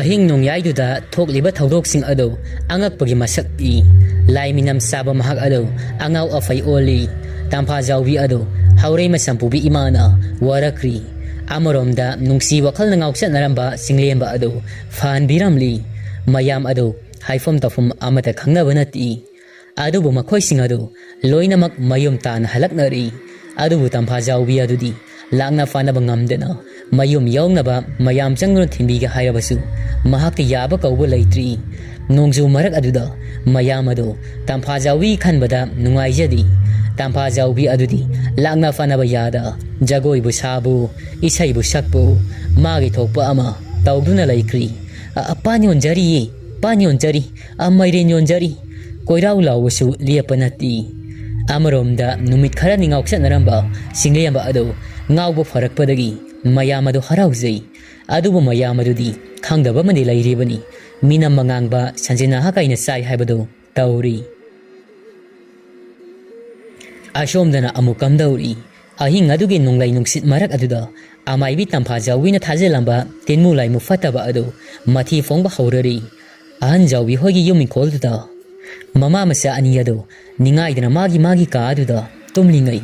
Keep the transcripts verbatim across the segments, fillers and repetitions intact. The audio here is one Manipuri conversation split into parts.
ꯑꯍꯤꯡ ꯅꯣꯡꯌꯥꯏꯗꯨꯗ ꯊꯣꯛꯂꯤꯕ ꯊꯧꯗꯣꯛꯁꯤꯡ ꯑꯗꯨ ꯑꯉꯛꯄꯒꯤ ꯃꯁꯛ ꯄꯤ꯫ ꯂꯥꯏ ꯃꯤꯅꯝ ꯆꯥꯕ ꯃꯍꯥꯛ ꯑꯗꯨ ꯑꯉꯥꯎ ꯑꯐꯩ ꯑꯣꯜꯂꯤ꯫ ꯇꯝꯐꯥꯖꯥꯎꯕꯤ ꯑꯗꯨ ꯍꯧꯔꯩ ꯃꯁꯝ ꯄꯨꯕꯤ ꯏꯃꯥꯅ ꯋꯥꯔꯛꯈ꯭ꯔꯤ꯫ ꯑꯃꯔꯣꯝꯗ ꯅꯨꯡꯁꯤ ꯋꯥꯈꯜꯅ ꯉꯥꯎꯆꯠꯅꯔꯝꯕ ꯆꯤꯡꯂꯦꯝꯕ ꯑꯗꯨ ꯐꯍꯟꯕꯤꯔꯝꯂꯤ꯫ ꯃꯌꯥꯝ ꯑꯗꯨ ꯍꯥꯏꯐꯝ ꯇꯧꯐꯝ ꯑꯃꯠꯇ ꯈꯪꯅꯕ ꯅꯠꯇꯦ꯫ ꯑꯗꯨꯕꯨ ꯃꯈꯣꯏꯁꯤꯡ ꯑꯗꯨ ꯂꯣꯏꯅꯃꯛ ꯃꯌꯨꯝ ꯇꯥꯅ ꯍꯜꯂꯛꯅꯔꯤ꯫ ꯑꯗꯨꯕꯨ ꯇꯝꯐꯥꯖꯥꯎꯕꯤ ꯑꯗꯨꯗꯤ ꯂꯥꯛꯅ ꯐꯥꯅꯕ ꯉꯝꯗꯅ ꯃꯌꯨꯝ ꯌꯧꯅꯕ ꯃꯌꯥꯝ ꯆꯪꯗꯨꯅ ꯊꯤꯟꯕꯤꯒꯦ ꯍꯥꯏꯔꯕꯁꯨ ꯃꯍꯥꯛꯇ ꯌꯥꯕ ꯀꯧꯕ ꯂꯩꯇ꯭ꯔꯤ꯫ ꯅꯣꯡꯖꯨ ꯃꯔꯛ ꯑꯗꯨꯗ ꯃꯌꯥꯝ ꯑꯗꯨ ꯇꯝꯐꯥꯖꯥꯎꯕꯤ ꯈꯟꯕꯗ ꯅꯨꯡꯉꯥꯏꯖꯗꯦ꯫ ꯇꯝꯐꯥꯖꯥꯎꯕꯤ ꯑꯗꯨꯗꯤ ꯂꯥꯛꯅ ꯐꯥꯅꯕ ꯌꯥꯗ ꯖꯒꯣꯏꯕꯨ ꯁꯥꯕꯨ, ꯏꯁꯩꯕꯨ ꯁꯛꯄꯨ, ꯃꯥꯒꯤ ꯊꯣꯛꯄ ꯑꯃ ꯇꯧꯗꯨꯅ ꯂꯩꯈ꯭ꯔꯤ꯫ "ꯑ, ꯑ, ꯄꯥꯟ ꯌꯣꯟꯖꯔꯤꯌꯦ, ꯄꯥꯟ ꯌꯣꯟꯖꯔꯤ, ꯑ, ꯃꯥꯏꯔꯦꯟ ꯌꯣꯟꯖꯔꯤ" ꯀꯣꯏꯔꯥꯎ ꯂꯥꯎꯕꯁꯨ ꯂꯦꯞꯄ ꯅꯠꯇꯦ꯫ ꯑꯃꯔꯣꯝꯗ ꯅꯨꯃꯤꯠ ꯈꯔꯅꯤ ꯉꯥꯎꯆꯠꯅꯔꯝꯕ ꯆꯤꯡꯂꯦꯝꯕ ꯑꯗꯨ ꯉꯥꯎꯕ ꯐꯔꯛꯄꯗꯒꯤ ꯃꯌꯥꯝ ꯑꯗꯨ ꯍꯔꯥꯎꯖꯩ꯫ ꯑꯗꯨꯕꯨ ꯃꯌꯥꯝ ꯑꯗꯨꯗꯤ ꯈꯪꯗꯕ ꯑꯃꯗꯤ ꯂꯩꯔꯤꯕꯅꯤ꯫ ꯃꯤꯅꯝ ꯃꯉꯥꯡꯕ ꯁꯟꯖꯦꯟ ꯅꯍꯥ ꯀꯥꯏꯅ ꯆꯥꯏ ꯍꯥꯏꯕꯗꯨ ꯇꯧꯔꯤ꯫ ꯑꯁꯣꯝꯗꯅ ꯑꯃꯨꯛ ꯀꯝꯗꯧꯔꯤ? ꯑꯍꯤꯡ ꯑꯗꯨꯒꯤ ꯅꯣꯡꯂꯩ ꯅꯨꯡꯁꯤꯠ ꯃꯔꯛ ꯑꯗꯨꯗ ꯑꯃꯥꯏꯕꯤ ꯇꯝꯐꯥ ꯖꯥꯎꯕꯤꯅ ꯊꯥꯖꯤꯜꯂꯝꯕ ꯇꯤꯟꯃꯨ ꯂꯥꯏꯃꯨ ꯐꯠꯇꯕ ꯑꯗꯨ ꯃꯊꯤ ꯐꯣꯡꯕ ꯍꯧꯔꯔꯤ꯫ ꯑꯍꯟ ꯖꯥꯎꯕꯤ ꯍꯣꯏꯒꯤ ꯌꯨꯝ ꯏꯪꯈꯣꯜꯗꯨꯗ ꯃꯃꯥ ꯃꯆꯥ ꯑꯅꯤ ꯑꯗꯨ ꯅꯤꯡꯉꯥꯏꯗꯅ ꯃꯥꯒꯤ ꯃꯥꯒꯤ ꯀꯥ ꯑꯗꯨꯗ ꯇꯨꯝꯂꯤꯉꯩ,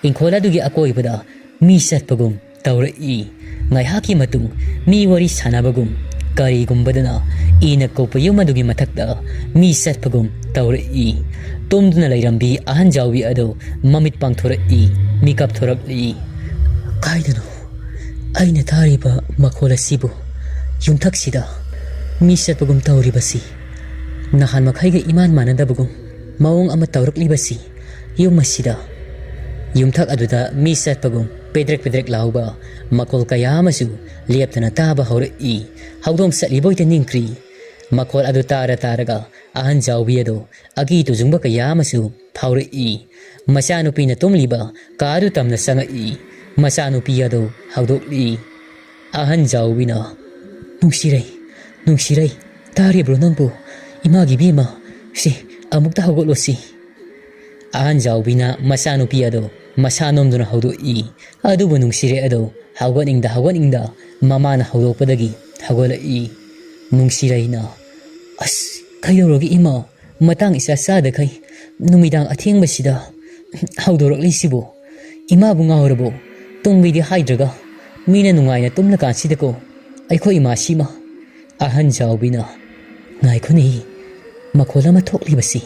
ꯏꯪꯈꯣꯜ ꯑꯗꯨꯒꯤ ꯑꯀꯣꯏꯕꯗ ꯃꯤ ꯆꯠꯄꯒꯨꯝ ꯇꯧꯔꯛꯏ꯫ ꯉꯥꯏꯍꯥꯛꯀꯤ ꯃꯇꯨꯡ ꯃꯤ ꯋꯥꯔꯤ ꯁꯥꯟꯅꯕꯒꯨꯝ ꯀꯔꯤꯒꯨꯝꯕꯗꯅ ꯏꯅ ꯀꯣꯛꯄ ꯌꯨꯝ ꯑꯗꯨꯒꯤ ꯃꯊꯛꯇ ꯃꯤ ꯆꯠꯄꯒꯨꯝ ꯇꯧꯔꯛꯏ꯫ ꯇꯨꯝꯗꯨꯅ ꯂꯩꯔꯝꯕꯤ ꯑꯍꯟ ꯖꯥꯎꯕꯤ ꯑꯗꯨ ꯃꯃꯤꯠ ꯄꯥꯡꯊꯣꯔꯛꯏ, ꯃꯤꯀꯞ ꯊꯣꯔꯛꯂꯤ꯫ "ꯀꯥꯏꯗꯅꯣ ꯑꯩꯅ ꯇꯥꯔꯤꯕ ꯃꯈꯣꯜ ꯑꯁꯤꯕꯨ? ꯌꯨꯝꯊꯛꯁꯤꯗ ꯃꯤ ꯆꯠꯄꯒꯨꯝ ꯇꯧꯔꯤꯕꯁꯤ, ꯅꯍꯥꯟ ꯃꯈꯩꯒ ꯏꯃꯥꯟ ꯃꯥꯟꯅꯗꯕꯒꯨꯝ, ꯃꯑꯣꯡ ꯑꯃ ꯇꯧꯔꯛꯂꯤꯕꯁꯤ ꯌꯨꯝ ꯑꯁꯤꯗ?" ꯌꯨꯝꯊꯛ ꯑꯗꯨꯗ ꯃꯤ ꯆꯠꯄꯒꯨꯝ ꯄꯦꯗ꯭ꯔꯦꯛ ꯄꯦꯗ꯭ꯔꯦꯛ ꯂꯥꯎꯕ ꯃꯈꯣꯜ ꯀꯌꯥ ꯑꯃꯁꯨ ꯂꯦꯞꯇꯅ ꯇꯥꯕ ꯍꯧꯔꯛꯏ꯫ ꯍꯧꯗꯣꯡ ꯆꯠꯂꯤꯕꯣꯏꯗ ꯅꯤꯡꯈ꯭ꯔꯤ꯫ ꯃꯈꯣꯜ ꯑꯗꯨ ꯇꯥꯔ ꯇꯥꯔꯒ ꯑꯍꯟ ꯖꯥꯎꯕꯤ ꯑꯗꯨ ꯑꯀꯤ ꯇꯨꯖꯨꯡꯕ ꯀꯌꯥ ꯑꯃꯁꯨ ꯐꯥꯎꯔꯛꯏ꯫ ꯃꯆꯥꯅꯨꯄꯤꯅ ꯇꯨꯝꯂꯤꯕ ꯀꯥ ꯑꯗꯨ ꯇꯝꯅ ꯆꯪꯉꯛꯏ꯫ ꯃꯆꯥꯅꯨꯄꯤ ꯑꯗꯨ ꯍꯧꯗꯣꯛꯂꯤ꯫ ꯑꯍꯟ ꯖꯥꯎꯕꯤꯅ, "ꯅꯨꯡꯁꯤꯔꯩ, ꯅꯨꯡꯁꯤꯔꯩ, ꯇꯥꯔꯤꯕ꯭ꯔꯣ ꯅꯪꯕꯨ? ꯏꯃꯥꯒꯤ ꯏꯕꯦꯝꯃ, ꯁꯤ, ꯑꯃꯨꯛꯇ ꯍꯧꯒꯠꯂꯣ ꯁꯤ꯫" ꯑꯍꯟ ꯖꯥꯎꯕꯤꯅ ꯃꯆꯥꯅꯨꯄꯤ ꯑꯗꯨ ꯃꯁꯥ ꯅꯣꯝꯗꯨꯅ ꯍꯧꯗꯣꯛꯏ꯫ ꯑꯗꯨꯕꯨ ꯅꯨꯡꯁꯤꯔꯩ ꯑꯗꯨ ꯍꯧꯒꯠꯅꯤꯡꯗ ꯍꯧꯒꯠꯅꯤꯡꯗ ꯃꯃꯥꯅ ꯍꯧꯗꯣꯛꯄꯗꯒꯤ ꯍꯧꯒꯠꯂꯛꯏ꯫ ꯅꯨꯡꯁꯤꯔꯩꯅ, "ꯑꯁ, ꯀꯩꯗꯧꯔꯒꯦ ꯏꯃꯥ? ꯃꯇꯥꯡ ꯏꯆꯥ ꯆꯥꯗꯈꯩ ꯅꯨꯃꯤꯗꯥꯡ ꯑꯊꯦꯡꯕꯁꯤꯗ ꯍꯧꯗꯣꯔꯛꯂꯤꯁꯤꯕꯨ? ꯏꯃꯥꯕꯨ ꯉꯥꯎꯔꯕꯣ? ꯇꯨꯝꯒꯦꯗꯤ ꯍꯥꯏꯗ꯭ꯔꯒ ꯃꯤꯅ ꯅꯨꯡꯉꯥꯏꯅ ꯇꯨꯝꯂꯀꯥꯟꯁꯤꯗꯀꯣ ꯑꯩꯈꯣꯏ ꯏꯃꯥꯁꯤꯃ?" ꯑꯍꯟ ꯖꯥꯎꯕꯤꯅ, "ꯉꯥꯏꯈꯣꯅꯦ, ꯃꯈꯣꯜ ꯑꯃ ꯊꯣꯛꯂꯤꯕꯁꯤ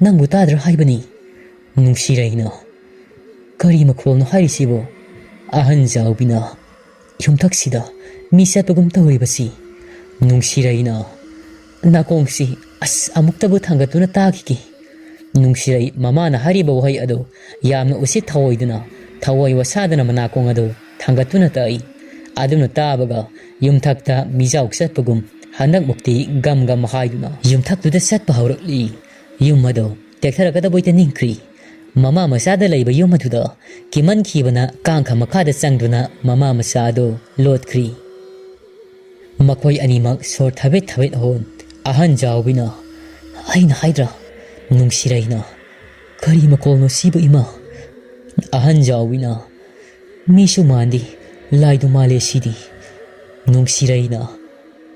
ꯅꯪꯕꯨ ꯇꯥꯗ꯭ꯔꯥ ꯍꯥꯏꯕꯅꯤ?" ꯅꯨꯡꯁꯤꯔꯩꯅ, "ꯀꯔꯤ ꯃꯈꯣꯜꯅꯣ ꯍꯥꯏꯔꯤꯁꯤꯕꯣ?" ꯑꯍꯟ ꯖꯥꯎꯕꯤꯅ, "ꯌꯨꯝꯊꯛꯁꯤꯗ ꯃꯤ ꯆꯠꯄꯒꯨꯝ ꯇꯧꯔꯤꯕꯁꯤ?" ꯅꯨꯡꯁꯤꯔꯩꯅ, "ꯅꯥꯀꯣꯡꯁꯤ ꯑꯁ ꯑꯃꯨꯛꯇꯕꯨ ꯊꯥꯡꯒꯠꯇꯨꯅ ꯇꯥꯈꯤꯒꯦ꯫" ꯅꯨꯡꯁꯤꯔꯩ ꯃꯃꯥꯅ ꯍꯥꯏꯔꯤꯕ ꯋꯥꯍꯩ ꯑꯗꯨ ꯌꯥꯝꯅ ꯎꯁꯤꯠ ꯊꯑꯣꯏꯗꯅ, ꯊꯑꯣꯏ ꯋꯥꯁꯥꯗꯅ ꯃꯅꯥꯀꯣꯡ ꯑꯗꯨ ꯊꯥꯡꯒꯠꯇꯨꯅ ꯇꯥꯏ꯫ ꯑꯗꯨꯅ ꯇꯥꯕꯒ ꯌꯨꯝꯊꯛꯇ ꯃꯤꯖꯥꯎ ꯆꯠꯄꯒꯨꯝ ꯍꯟꯗꯛꯃꯨꯛꯇꯤ ꯒꯝ ꯒꯝ ꯍꯥꯏꯗꯨꯅ ꯌꯨꯝꯊꯛꯇꯨꯗ ꯆꯠꯄ ꯍꯧꯔꯛꯂꯤ꯫ ꯌꯨꯝ ꯑꯗꯨ ꯇꯦꯛꯊꯔꯛꯀꯗꯕꯣꯏꯇ ꯅꯤꯡꯈ꯭ꯔꯤ꯫ ꯃꯃꯥ ꯃꯆꯥꯗ ꯂꯩꯕ ꯌꯨꯝ ꯑꯗꯨꯗ ꯀꯤꯃꯟꯈꯤꯕꯅ ꯀꯥꯡꯈ ꯃꯈꯥꯗ ꯆꯪꯗꯨꯅ ꯃꯃꯥ ꯃꯆꯥ ꯑꯗꯨ ꯂꯣꯠꯈ꯭ꯔꯤ꯫ ꯃꯈꯣꯏ ꯑꯅꯤꯃꯛ ꯁꯣꯔ ꯊꯕꯦꯠ ꯊꯕꯦꯠ ꯍꯣꯟ꯫ ꯑꯍꯟ ꯖꯥꯎꯕꯤꯅ, "ꯑꯩꯅ ꯍꯥꯏꯗ꯭ꯔꯥ?" ꯅꯨꯡꯁꯤꯔꯩꯅ, "ꯀꯔꯤ ꯃꯈꯣꯜꯅꯣ ꯁꯤꯕꯨ ꯏꯃꯥ?" ꯑꯍꯟ ꯖꯥꯎꯕꯤꯅ, "ꯃꯤꯁꯨ ꯃꯥꯟꯗꯦ, ꯂꯥꯏꯗꯨ ꯃꯥꯜꯂꯦ ꯁꯤꯗꯤ꯫" ꯅꯨꯡꯁꯤꯔꯩꯅ,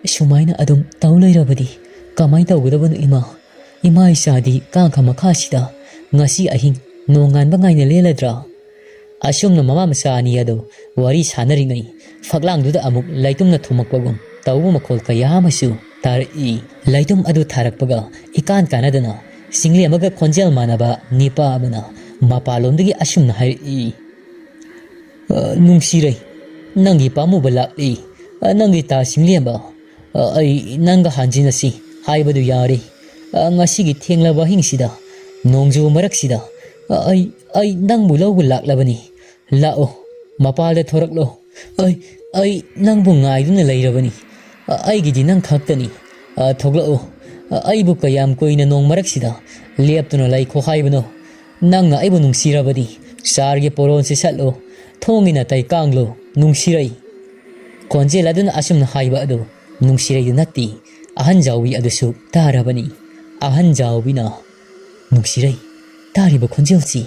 "ꯁꯨꯃꯥꯏꯅ ꯑꯗꯨꯝ ꯇꯧ ꯂꯩꯔꯕꯗꯤ ꯀꯃꯥꯏꯅ ꯇꯧꯒꯗꯕꯅꯣ ꯏꯃꯥ? ꯏꯃꯥ ꯏꯆꯥꯗꯤ ꯀꯥꯡꯈ ꯃꯈꯥꯁꯤꯗ ꯉꯁꯤ ꯑꯍꯤꯡ ꯅꯣꯡꯉꯥꯟꯕ ꯉꯥꯏꯅ ꯂꯦꯜꯂꯗ꯭ꯔꯥ?" ꯑꯁꯨꯝꯅ ꯃꯃꯥ ꯃꯆꯥ ꯑꯅꯤ ꯑꯗꯨ ꯋꯥꯔꯤ ꯁꯥꯟꯅꯔꯤꯉꯩ ꯐꯛꯂꯥꯡꯗꯨꯗ ꯑꯃꯨꯛ ꯂꯩꯇꯨꯝꯅ ꯊꯨꯝꯃꯛꯄꯒꯨꯝ ꯇꯧꯕ ꯃꯈꯣꯜ ꯀꯌꯥ ꯑꯃꯁꯨ ꯇꯥꯔꯛꯏ꯫ ꯂꯩꯇꯨꯝ ꯑꯗꯨ ꯊꯥꯔꯛꯄꯒ ꯏꯀꯥꯟ ꯀꯥꯟꯅꯗꯅ ꯆꯤꯡꯂꯦꯝꯕꯒ ꯈꯣꯟꯖꯦꯜ ꯃꯥꯟꯅꯕ ꯅꯤꯄꯥ ꯑꯃꯅ ꯃꯄꯥꯟꯂꯣꯝꯗꯒꯤ ꯑꯁꯨꯝꯅ ꯍꯥꯏꯔꯛꯏ, "ꯑ, ꯅꯨꯡꯁꯤꯔꯩ, ꯅꯪꯒꯤ ꯄꯥꯝꯃꯨꯕ ꯂꯥꯛꯂꯤ꯫ ꯑ, ꯅꯪꯒꯤ ꯇꯥ ꯆꯤꯡꯂꯦꯝꯕ, ꯑ, ꯑꯩ ꯅꯪꯒ ꯍꯟꯖꯤꯟꯅꯁꯤ ꯍꯥꯏꯕꯗꯨ ꯌꯥꯔꯦ꯫ ꯑ, ꯉꯁꯤꯒꯤ ꯊꯦꯡꯂꯕ ꯑꯍꯤꯡꯁꯤꯗ ꯅꯣꯡꯖꯨ ꯃꯔꯛꯁꯤꯗ, ꯑ, ꯑꯩ, ꯑꯩ ꯅꯪꯕꯨ ꯂꯧꯕ ꯂꯥꯛꯂꯕꯅꯤ꯫ ꯂꯥꯛꯑꯣ, ꯃꯄꯥꯜꯗ ꯊꯣꯔꯛꯂꯣ꯫ ꯑꯩ, ꯑꯩ ꯅꯪꯕꯨ ꯉꯥꯏꯗꯨꯅ ꯂꯩꯔꯕꯅꯤ꯫ ꯑ, ꯑꯩꯒꯤꯗꯤ ꯅꯪ ꯈꯛꯇꯅꯤ꯫ ꯑ, ꯊꯣꯛꯂꯛꯑꯣ꯫ ꯑ, ꯑꯩꯕꯨ ꯀꯌꯥꯝ ꯀꯨꯏꯅ ꯅꯣꯡ ꯃꯔꯛꯁꯤꯗ ꯂꯦꯞꯇꯨꯅ ꯂꯩꯈꯣ ꯍꯥꯏꯕꯅꯣ? ꯅꯪꯅ ꯑꯩꯕꯨ ꯅꯨꯡꯁꯤꯔꯕꯗꯤ ꯆꯥꯔꯒꯤ ꯄꯣꯔꯣꯟꯁꯤ ꯁꯠꯂꯣ, ꯊꯣꯡꯒꯤ ꯅꯥꯇꯩ ꯀꯥꯡꯂꯣ, ꯅꯨꯡꯁꯤꯔꯩ꯫" ꯈꯣꯟꯖꯦꯜ ꯑꯗꯨꯅ ꯑꯁꯨꯝꯅ ꯍꯥꯏꯕ ꯑꯗꯨ ꯅꯨꯡꯁꯤꯔꯩꯗꯨ ꯅꯠꯇꯦ, ꯑꯍꯟ ꯖꯥꯎꯕꯤ ꯑꯗꯨꯁꯨ ꯇꯥꯔꯕꯅꯤ꯫ ꯑꯍꯟ ꯖꯥꯎꯕꯤꯅ, "ꯅꯨꯡꯁꯤꯔꯩ, ꯇꯥꯔꯤꯕ ꯈꯣꯟꯖꯦꯜꯁꯤ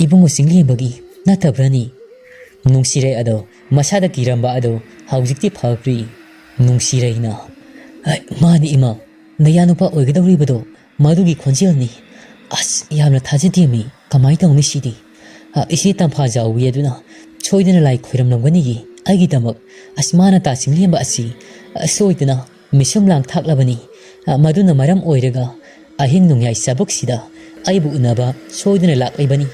ꯏꯕꯨꯡꯉꯣ ꯆꯤꯡꯂꯦꯝꯕꯒꯤ ꯅꯠꯇꯕ꯭ꯔꯅꯤ?" ꯅꯨꯡꯁꯤꯔꯩ ꯑꯗꯣ ꯃꯁꯥꯗ ꯀꯤꯔꯝꯕ ꯑꯗꯣ ꯍꯧꯖꯤꯛꯇꯤ ꯐꯈ꯭ꯔꯤ꯫ ꯅꯨꯡꯁꯤꯔꯩꯅ, "ꯍꯩ, ꯃꯥꯅꯤ ꯏꯃꯥ, ꯅꯌꯥꯅꯨꯄꯥ ꯑꯣꯏꯒꯗꯧꯔꯤꯕꯗꯣ ꯃꯗꯨꯒꯤ ꯈꯣꯟꯖꯦꯜꯅꯤ꯫ ꯑꯁ, ꯌꯥꯝꯅ ꯊꯥꯖꯗꯦꯃꯤ, ꯀꯃꯥꯏ ꯇꯧꯅꯤ ꯁꯤꯗꯤ?" ꯑ, ꯏꯆꯦ ꯇꯝꯐꯥꯖꯥꯎꯕꯤ ꯑꯗꯨꯅ ꯁꯣꯏꯗꯅ ꯂꯥꯏ ꯈꯣꯏꯔꯝꯂꯝꯒꯅꯤꯌꯦ ꯑꯩꯒꯤꯗꯃꯛ꯫ ꯑꯁ, ꯃꯥꯅ ꯇꯥ ꯆꯤꯡꯂꯦꯝꯕ ꯑꯁꯤ, ꯑ, ꯁꯣꯏꯗꯅ ꯃꯤꯁꯨꯝ ꯂꯥꯡ ꯊꯥꯛꯂꯕꯅꯤ꯫ ꯑ, ꯃꯗꯨꯅ ꯃꯔꯝ ꯑꯣꯏꯔꯒ ꯑꯍꯤꯡ ꯅꯣꯡꯌꯥꯏ ꯆꯕꯨꯛꯁꯤꯗ ꯑꯩꯕꯨ ꯎꯅꯕ ꯁꯣꯏꯗꯅ ꯂꯥꯛꯂꯤꯕꯅꯤ꯫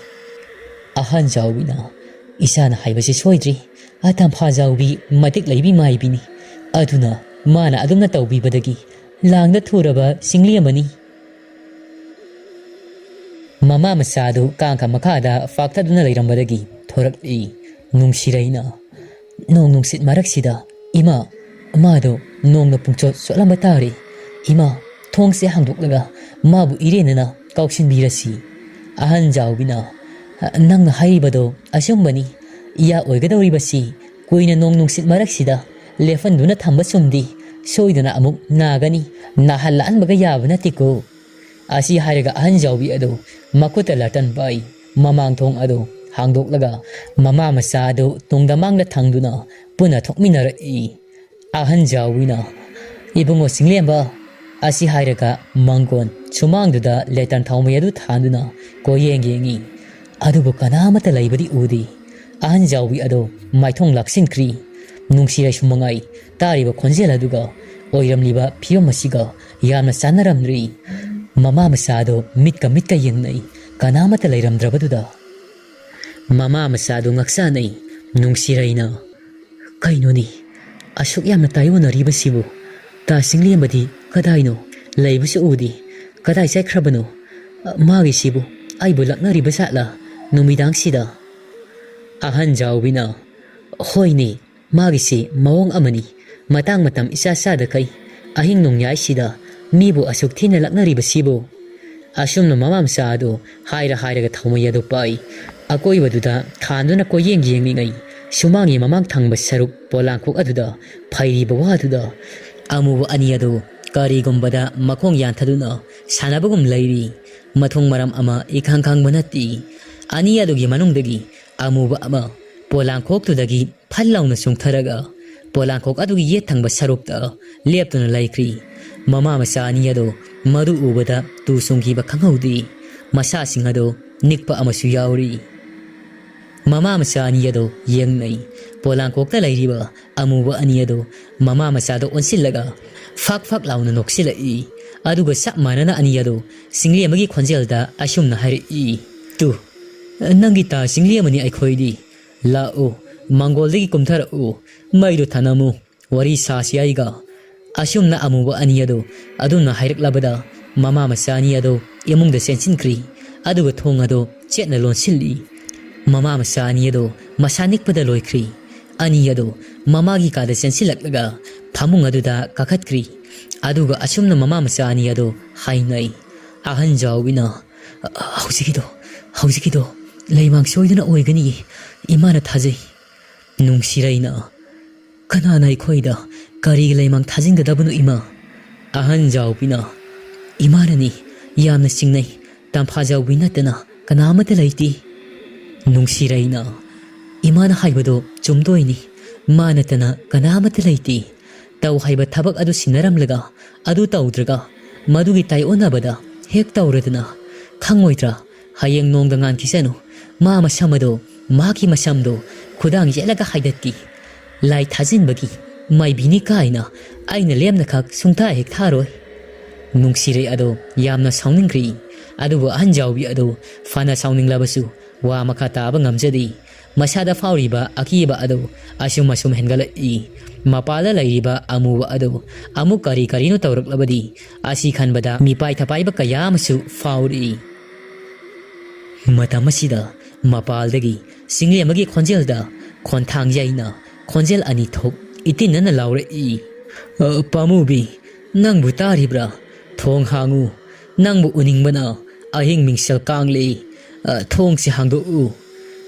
ꯑꯍꯟ ꯖꯥꯎꯕꯤꯅ, "ꯏꯆꯥꯅ ꯍꯥꯏꯕꯁꯤ ꯁꯣꯏꯗ꯭ꯔꯤ꯫ ꯑ, ꯇꯝꯐꯥ ꯖꯥꯎꯕꯤ ꯃꯇꯤꯛ ꯂꯩꯕꯤ ꯃꯥꯏꯕꯤꯅꯤ꯫ ꯑꯗꯨꯅ ꯃꯥꯅ ꯑꯗꯨꯝꯅ ꯇꯧꯕꯤꯕꯗꯒꯤ ꯂꯥꯡꯗ ꯊꯨꯔꯕ ꯆꯤꯡꯂꯦꯝꯕꯅꯤ꯫" ꯃꯃꯥ ꯃꯆꯥꯗꯨ ꯀꯥꯡꯈ ꯃꯈꯥꯗ ꯐꯥꯛꯊꯗꯨꯅ ꯂꯩꯔꯝꯕꯗꯒꯤ ꯊꯣꯔꯛꯂꯤ ꯅꯨꯡꯁꯤꯔꯩꯅ꯫ ꯅꯣꯡ ꯅꯨꯡꯁꯤꯠ ꯃꯔꯛꯁꯤꯗ, "ꯏꯃꯥ, ꯃꯥꯗꯣ ꯅꯣꯡꯅ ꯄꯨꯡꯆꯣꯠ ꯆꯣꯠꯂꯝꯕ ꯇꯥꯔꯦ꯫ ꯏꯃꯥ, ꯊꯣꯡꯁꯦ ꯍꯥꯡꯗꯣꯛꯂꯒ ꯃꯥꯕꯨ ꯏꯔꯦꯟꯅꯅ ꯀꯥꯎꯁꯤꯟꯕꯤꯔꯁꯤ꯫" ꯑꯍꯟ ꯖꯥꯎꯕꯤꯅ, "ꯅꯪꯅ ꯍꯥꯏꯔꯤꯕꯗꯣ ꯑꯆꯨꯝꯕꯅꯤ꯫ ꯏꯌꯥ ꯑꯣꯏꯒꯗꯧꯔꯤꯕꯁꯤ ꯀꯨꯏꯅ ꯅꯣꯡ ꯅꯨꯡꯁꯤꯠ ꯃꯔꯛꯁꯤꯗ ꯂꯦꯞꯍꯟꯗꯨꯅ ꯊꯝꯕ ꯆꯨꯝꯗꯦ꯫ ꯁꯣꯏꯗꯅ ꯑꯃꯨꯛ ꯅꯥꯒꯅꯤ꯫ ꯅꯥꯍꯜꯂꯛꯍꯟꯕꯒ ꯌꯥꯕ ꯅꯠꯇꯦꯀꯣ꯫" ꯑꯁꯤ ꯍꯥꯏꯔꯒ ꯑꯍꯟ ꯖꯥꯎꯕꯤ ꯑꯗꯨ ꯃꯈꯨꯠꯇ ꯂꯇꯟ ꯄꯥꯏ ꯃꯃꯥꯡ ꯊꯣꯡ ꯑꯗꯨ ꯍꯥꯡꯗꯣꯛꯂꯒ ꯃꯃꯥ ꯃꯆꯥ ꯑꯗꯨ ꯇꯨꯡꯗ ꯃꯥꯡꯗ ꯊꯪꯗꯨꯅ ꯄꯨꯟꯅ ꯊꯣꯛꯃꯤꯟꯅꯔꯛꯏ꯫ ꯑꯍꯟ ꯖꯥꯎꯕꯤꯅ, "ꯏꯕꯨꯡꯉꯣ ꯆꯤꯡꯂꯦꯝꯕ," ꯑꯁꯤ ꯍꯥꯏꯔꯒ ꯃꯪꯒꯣꯟ ꯁꯨꯃꯥꯡꯗꯨꯗ ꯂꯦꯇꯟ ꯊꯥꯎꯃꯩ ꯑꯗꯨ ꯊꯥꯟꯗꯨꯅ ꯀꯣꯌꯦꯡ ꯌꯦꯡꯉꯤ꯫ ꯑꯗꯨꯕꯨ ꯀꯅꯥꯃꯠꯇ ꯂꯩꯕꯗꯤ ꯎꯗꯦ꯫ ꯑꯍꯟ ꯖꯥꯎꯕꯤ ꯑꯗꯨ ꯃꯥꯏꯊꯣꯡ ꯂꯥꯛꯁꯤꯟꯈ꯭ꯔꯤ꯫ ꯅꯨꯡꯁꯤꯔꯩꯁꯨ ꯃꯉꯥꯏ ꯇꯥꯔꯤꯕ ꯈꯣꯟꯖꯦꯜ ꯑꯗꯨꯒ ꯑꯣꯏꯔꯝꯂꯤꯕ ꯐꯤꯕꯝ ꯑꯁꯤꯒ ꯌꯥꯝꯅ ꯆꯥꯟꯅꯔꯝꯗ꯭ꯔꯤ꯫ ꯃꯃꯥ ꯃꯆꯥ ꯑꯗꯨ ꯃꯤꯠꯀ ꯃꯤꯠꯀ ꯌꯦꯡꯅꯩ꯫ ꯀꯅꯥꯃꯠꯇ ꯂꯩꯔꯝꯗ꯭ꯔꯕꯗꯨꯗ ꯃꯃꯥ ꯃꯆꯥ ꯑꯗꯨ ꯉꯛꯆꯥꯅꯩ꯫ ꯅꯨꯡꯁꯤꯔꯩꯅ, "ꯀꯩꯅꯣꯅꯦ, ꯑꯁꯨꯛ ꯌꯥꯝꯅ ꯇꯥꯏꯑꯣꯟꯅꯔꯤꯕꯁꯤꯕꯨ? ꯇꯥ ꯆꯤꯡꯂꯦꯝꯕꯗꯤ ꯀꯗꯥꯏꯅꯣ? ꯂꯩꯕꯁꯨ ꯎꯗꯦ꯫ ꯀꯗꯥꯏ ꯆꯠꯈ꯭ꯔꯕꯅꯣ? ꯃꯥꯒꯤꯁꯤꯕꯨ ꯑꯩꯕꯨ ꯂꯛꯅꯔꯤꯕ ꯖꯥꯠꯂꯥ ꯅꯨꯃꯤꯗꯥꯡꯁꯤꯗ?" ꯑꯍꯟ ꯖꯥꯎꯕꯤꯅ, "ꯍꯣꯏꯅꯦ, ꯃꯥꯒꯤꯁꯤ ꯃꯑꯣꯡ ꯑꯃꯅꯤ꯫ ꯃꯇꯥꯡ ꯃꯇꯝ ꯏꯆꯥ ꯆꯥꯗꯈꯩ ꯑꯍꯤꯡ ꯅꯣꯡꯌꯥꯏꯁꯤꯗ ꯃꯤꯕꯨ ꯑꯁꯨꯛ ꯊꯤꯅ ꯂꯛꯅꯔꯤꯕꯁꯤꯕꯨ?" ꯑꯁꯨꯝꯅ ꯃꯃꯥ ꯃꯆꯥ ꯑꯗꯨ ꯍꯥꯏꯔ ꯍꯥꯏꯔꯒ ꯊꯥꯎꯃꯩ ꯑꯗꯨ ꯄꯥꯏ꯫ ꯑꯀꯣꯏꯕꯗꯨꯗ ꯊꯥꯟꯗꯨꯅ ꯀꯣꯏꯌꯦꯡ ꯌꯦꯡꯂꯤꯉꯩ ꯁꯨꯃꯥꯡꯒꯤ ꯃꯃꯥꯡ ꯊꯪꯕ ꯁꯔꯨꯛ ꯄꯣꯂꯥꯡꯈꯣꯛ ꯑꯗꯨꯗ ꯐꯩꯔꯤꯕ ꯋꯥꯗꯨꯗ ꯑꯃꯨꯕ ꯑꯅꯤ ꯑꯗꯨ ꯀꯔꯤꯒꯨꯝꯕꯗ ꯃꯈꯣꯡ ꯌꯥꯟꯊꯗꯨꯅ ꯁꯥꯟꯅꯕꯒꯨꯝ ꯂꯩꯔꯤ꯫ ꯃꯊꯣꯡ ꯃꯔꯝ ꯑꯃ ꯏꯈꯪ ꯈꯪꯕ ꯅꯠꯇꯦ꯫ ꯑꯅꯤ ꯑꯗꯨꯒꯤ ꯃꯅꯨꯡꯗꯒꯤ ꯑꯃꯨꯕ ꯑꯃ ꯄꯣꯂꯥꯡꯈꯣꯛꯇꯨꯗꯒꯤ ꯐꯠ ꯂꯥꯎꯅ ꯆꯣꯡꯊꯔꯒ ꯄꯣꯂꯥꯡꯈꯣꯛ ꯑꯗꯨꯒꯤ ꯌꯦꯠ ꯊꯪꯕ ꯁꯔꯨꯛꯇ ꯂꯦꯞꯇꯨꯅ ꯂꯩꯈ꯭ꯔꯤ꯫ ꯃꯃꯥ ꯃꯆꯥ ꯑꯅꯤ ꯑꯗꯨ ꯃꯗꯨ ꯎꯕꯗ ꯇꯨ ꯆꯨꯡꯈꯤꯕ ꯈꯪꯍꯧꯗꯦ꯫ ꯃꯁꯥꯁꯤꯡ ꯑꯗꯨ ꯅꯤꯛꯄ ꯑꯃꯁꯨ ꯌꯥꯎꯔꯤ꯫ ꯃꯃꯥ ꯃꯆꯥ ꯑꯅꯤ ꯑꯗꯨ ꯌꯦꯡꯅꯩ꯫ ꯄꯣꯂꯥꯡꯈꯣꯛꯇ ꯂꯩꯔꯤꯕ ꯑꯃꯨꯕ ꯑꯅꯤ ꯑꯗꯨ ꯃꯃꯥ ꯃꯆꯥꯗ ꯑꯣꯟꯁꯤꯜꯂꯒ ꯐꯥꯛ ꯐꯥꯛ ꯂꯥꯎꯅ ꯅꯣꯛꯁꯤꯜꯂꯛꯏ꯫ ꯑꯗꯨꯒ ꯆꯞ ꯃꯥꯟꯅꯅ ꯑꯅꯤ ꯑꯗꯨ ꯆꯤꯡꯂꯦꯝꯕꯒꯤ ꯈꯣꯟꯖꯦꯜꯗ ꯑꯁꯨꯝꯅ ꯍꯥꯏꯔꯛꯏ, "ꯇꯨ, ꯅꯪꯒꯤ ꯇꯥ ꯆꯤꯡꯂꯦꯝꯕꯅꯤ ꯑꯩꯈꯣꯏꯗꯤ꯫ ꯂꯥꯛꯎ, ꯃꯪꯒꯣꯜꯗꯒꯤ ꯀꯨꯝꯊꯔꯛꯎ, ꯃꯩꯗꯨ ꯊꯥꯅꯝꯃꯨ, ꯋꯥꯔꯤ ꯁꯥꯁꯤ ꯑꯩꯒ꯫" ꯑꯁꯨꯝꯅ ꯑꯃꯨꯕ ꯑꯅꯤ ꯑꯗꯨ ꯑꯗꯨꯝꯅ ꯍꯥꯏꯔꯛꯂꯕꯗ ꯃꯃꯥ ꯃꯆꯥ ꯑꯅꯤ ꯑꯗꯨ ꯏꯃꯨꯡꯗ ꯆꯦꯟꯁꯤꯟꯈ꯭ꯔꯤ꯫ ꯑꯗꯨꯒ ꯊꯣꯡ ꯑꯗꯨ ꯆꯦꯠꯅ ꯂꯣꯟꯁꯤꯜꯂꯤ꯫ ꯃꯃꯥ ꯃꯆꯥ ꯑꯅꯤ ꯑꯗꯨ ꯃꯁꯥ ꯅꯤꯛꯄꯗ ꯂꯣꯏꯈ꯭ꯔꯤ꯫ ꯑꯅꯤ ꯑꯗꯨ ꯃꯃꯥꯒꯤ ꯀꯥꯗ ꯆꯦꯟꯁꯤꯜꯂꯛꯂꯒ ꯐꯃꯨꯡ ꯑꯗꯨꯗ ꯀꯥꯈꯠꯈ꯭ꯔꯤ꯫ ꯑꯗꯨꯒ ꯑꯁꯨꯝꯅ ꯃꯃꯥ ꯃꯆꯥ ꯑꯅꯤ ꯑꯗꯨ ꯍꯥꯏꯅꯩ꯫ ꯑꯍꯟ ꯖꯥꯎꯕꯤꯅ, "ꯍꯧꯖꯤꯛꯀꯤꯗꯣ, ꯍꯧꯖꯤꯛꯀꯤꯗꯣ ꯂꯩꯃꯥꯡ ꯁꯣꯏꯗꯅ ꯑꯣꯏꯒꯅꯤ, ꯏꯃꯥꯅ ꯊꯥꯖꯩ꯫" ꯅꯨꯡꯁꯤꯔꯩꯅ, "ꯀꯅꯥꯅ ꯑꯩꯈꯣꯏꯗ ꯀꯔꯤꯒꯤ ꯂꯩꯃꯥꯡ ꯊꯥꯖꯤꯟꯒꯗꯕꯅꯣ, ꯏꯃꯥ?" ꯑꯍꯟ ꯖꯥꯎꯕꯤꯅ, "ꯏꯃꯥꯅꯅꯤ, ꯌꯥꯝꯅ ꯆꯤꯡꯅꯩ, ꯇꯝꯐꯥ ꯖꯥꯎꯕꯤ ꯅꯠꯇꯅ ꯀꯅꯥ ꯑꯃꯠꯇ ꯂꯩꯇꯦ꯫" ꯅꯨꯡꯁꯤꯔꯩꯅ, "ꯏꯃꯥꯅ ꯍꯥꯏꯕꯗꯣ ꯆꯨꯝꯗꯣꯏꯅꯤ, ꯃꯥ ꯅꯠꯇꯅ ꯀꯅꯥ ꯑꯃꯠꯇ ꯂꯩꯇꯦ꯫ ꯇꯧ ꯍꯥꯏꯕ ꯊꯕꯛ ꯑꯗꯨ ꯁꯤꯟꯅꯔꯝꯂꯒ ꯑꯗꯨ ꯇꯧꯗ꯭ꯔꯒ ꯃꯗꯨꯒꯤ ꯇꯥꯏꯑꯣꯟꯅꯕꯗ ꯍꯦꯛ ꯇꯧꯔꯗꯅ, ꯈꯪꯉꯣꯏꯗ꯭ꯔꯥ? ꯍꯌꯦꯡ ꯅꯣꯡꯗ ꯉꯥꯟꯈꯤꯁꯅꯨ, ꯃꯥ ꯃꯁꯝ ꯑꯗꯣ, ꯃꯥꯒꯤ ꯃꯁꯝꯗꯣ ꯈꯨꯗꯥꯡ ꯌꯦꯠꯂꯒ ꯍꯥꯏꯗꯠꯀꯦ꯫ ꯂꯥꯏ ꯊꯥꯖꯤꯟꯕꯒꯤ ꯃꯥꯏꯕꯤꯅꯤ ꯀꯥꯏꯅ ꯑꯩꯅ ꯂꯦꯝꯅꯈꯛ ꯁꯨꯡꯊꯥ ꯍꯦꯛ ꯊꯥꯔꯣꯏ꯫" ꯅꯨꯡꯁꯤꯔꯩ ꯑꯗꯣ ꯌꯥꯝꯅ ꯁꯥꯎꯅꯤꯡꯈ꯭ꯔꯤ꯫ ꯑꯗꯨꯕꯨ ꯑꯍꯟ ꯖꯥꯎꯕꯤ ꯑꯗꯣ ꯐꯅ ꯁꯥꯎꯅꯤꯡꯂꯕꯁꯨ ꯋꯥ ꯃꯈꯥ ꯇꯥꯕ ꯉꯝꯖꯗꯦ꯫ ꯃꯁꯥꯗ ꯐꯥꯎꯔꯤꯕ ꯑꯀꯤꯕ ꯑꯗꯨ ꯑꯁꯨꯝ ꯑꯁꯨꯝ ꯍꯦꯟꯒꯠꯂꯛꯏ꯫ ꯃꯄꯥꯜꯗ ꯂꯩꯔꯤꯕ ꯑꯃꯨꯕ ꯑꯗꯨ ꯑꯃꯨꯛ ꯀꯔꯤ ꯀꯔꯤꯅꯣ ꯇꯧꯔꯛꯂꯕꯗꯤ ꯑꯁꯤ ꯈꯟꯕꯗ ꯃꯤꯄꯥꯏ ꯊꯄꯥꯏꯕ ꯀꯌꯥ ꯑꯃꯁꯨ ꯐꯥꯎꯔꯛꯏ꯫ ꯃꯇꯝ ꯑꯁꯤꯗ ꯃꯄꯥꯜꯗꯒꯤ ꯆꯤꯡꯂꯦꯝꯕꯒꯤ ꯈꯣꯟꯖꯦꯜꯗ ꯈꯣꯟꯊꯥꯡ ꯌꯩꯅ ꯈꯣꯟꯖꯦꯜ ꯑꯅꯤ ꯊꯣꯛ ꯏꯇꯤꯟꯅꯅ ꯂꯥꯎꯔꯛꯏ, "ꯑ, ꯄꯥꯃꯨꯕꯤ, ꯅꯪꯕꯨ ꯇꯥꯔꯤꯕ꯭ꯔꯥ? ꯊꯣꯡ ꯍꯥꯡꯉꯨ꯫ ꯅꯪꯕꯨ ꯎꯅꯤꯡꯕꯅ ꯑꯍꯤꯡ ꯃꯤꯡꯁꯦꯜ ꯀꯥꯡꯂꯤ꯫ ꯑ, ꯊꯣꯡꯁꯤ ꯍꯥꯡꯗꯣꯛꯎ꯫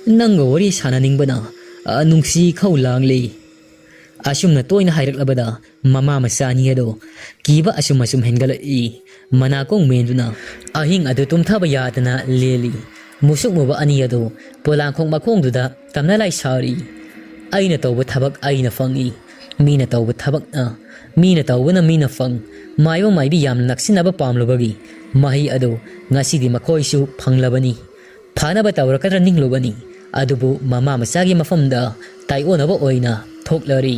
ꯅꯪꯒ ꯋꯥꯔꯤ ꯁꯥꯟꯅꯅꯤꯡꯕꯅ, ꯑ, ꯅꯨꯡꯁꯤ ꯏꯈꯧ ꯂꯥꯡꯂꯤ꯫" ꯑꯁꯨꯝꯅ ꯇꯣꯏꯅ ꯍꯥꯏꯔꯛꯂꯕꯗ ꯃꯃꯥ ꯃꯆꯥ ꯑꯅꯤ ꯑꯗꯣ ꯀꯤꯕ ꯑꯁꯨꯝ ꯑꯁꯨꯝ ꯍꯦꯟꯒꯠꯂꯛꯏ꯫ ꯃꯅꯥꯀꯣꯡ ꯃꯦꯟꯗꯨꯅ ꯑꯍꯤꯡ ꯑꯗꯨ ꯇꯨꯝꯊꯕ ꯌꯥꯗꯅ ꯂꯦꯜꯂꯤ꯫ ꯃꯨꯁꯨꯛ ꯃꯨꯕ ꯑꯅꯤ ꯑꯗꯣ ꯄꯣꯂꯥꯡꯈꯣꯛ ꯃꯈꯣꯡꯗꯨꯗ ꯇꯝꯅ ꯂꯥꯏ ꯁꯥꯔꯤ꯫ "ꯑꯩꯅ ꯇꯧꯕ ꯊꯕꯛ ꯑꯩꯅ ꯐꯪꯏ꯫ ꯃꯤꯅ ꯇꯧꯕ ꯊꯕꯛꯅ, ꯃꯤꯅ ꯇꯧꯕꯅ ꯃꯤꯅ ꯐꯪ, ꯃꯥꯏꯕ ꯃꯥꯏꯕꯤ ꯌꯥꯝꯅ ꯅꯛꯁꯤꯟꯅꯕ ꯄꯥꯝꯂꯨꯕꯒꯤ ꯃꯍꯩ ꯑꯗꯨ ꯉꯁꯤꯗꯤ ꯃꯈꯣꯏꯁꯨ ꯐꯪꯂꯕꯅꯤ꯫ ꯐꯅꯕ ꯇꯧꯔꯛꯀꯗ꯭ꯔꯥ ꯅꯤꯡꯂꯨꯕꯅꯤ, ꯑꯗꯨꯕꯨ ꯃꯃꯥ ꯃꯆꯥꯒꯤ ꯃꯐꯝꯗ ꯇꯥꯏꯑꯣꯟꯅꯕ ꯑꯣꯏꯅ ꯊꯣꯛꯂꯔꯤ꯫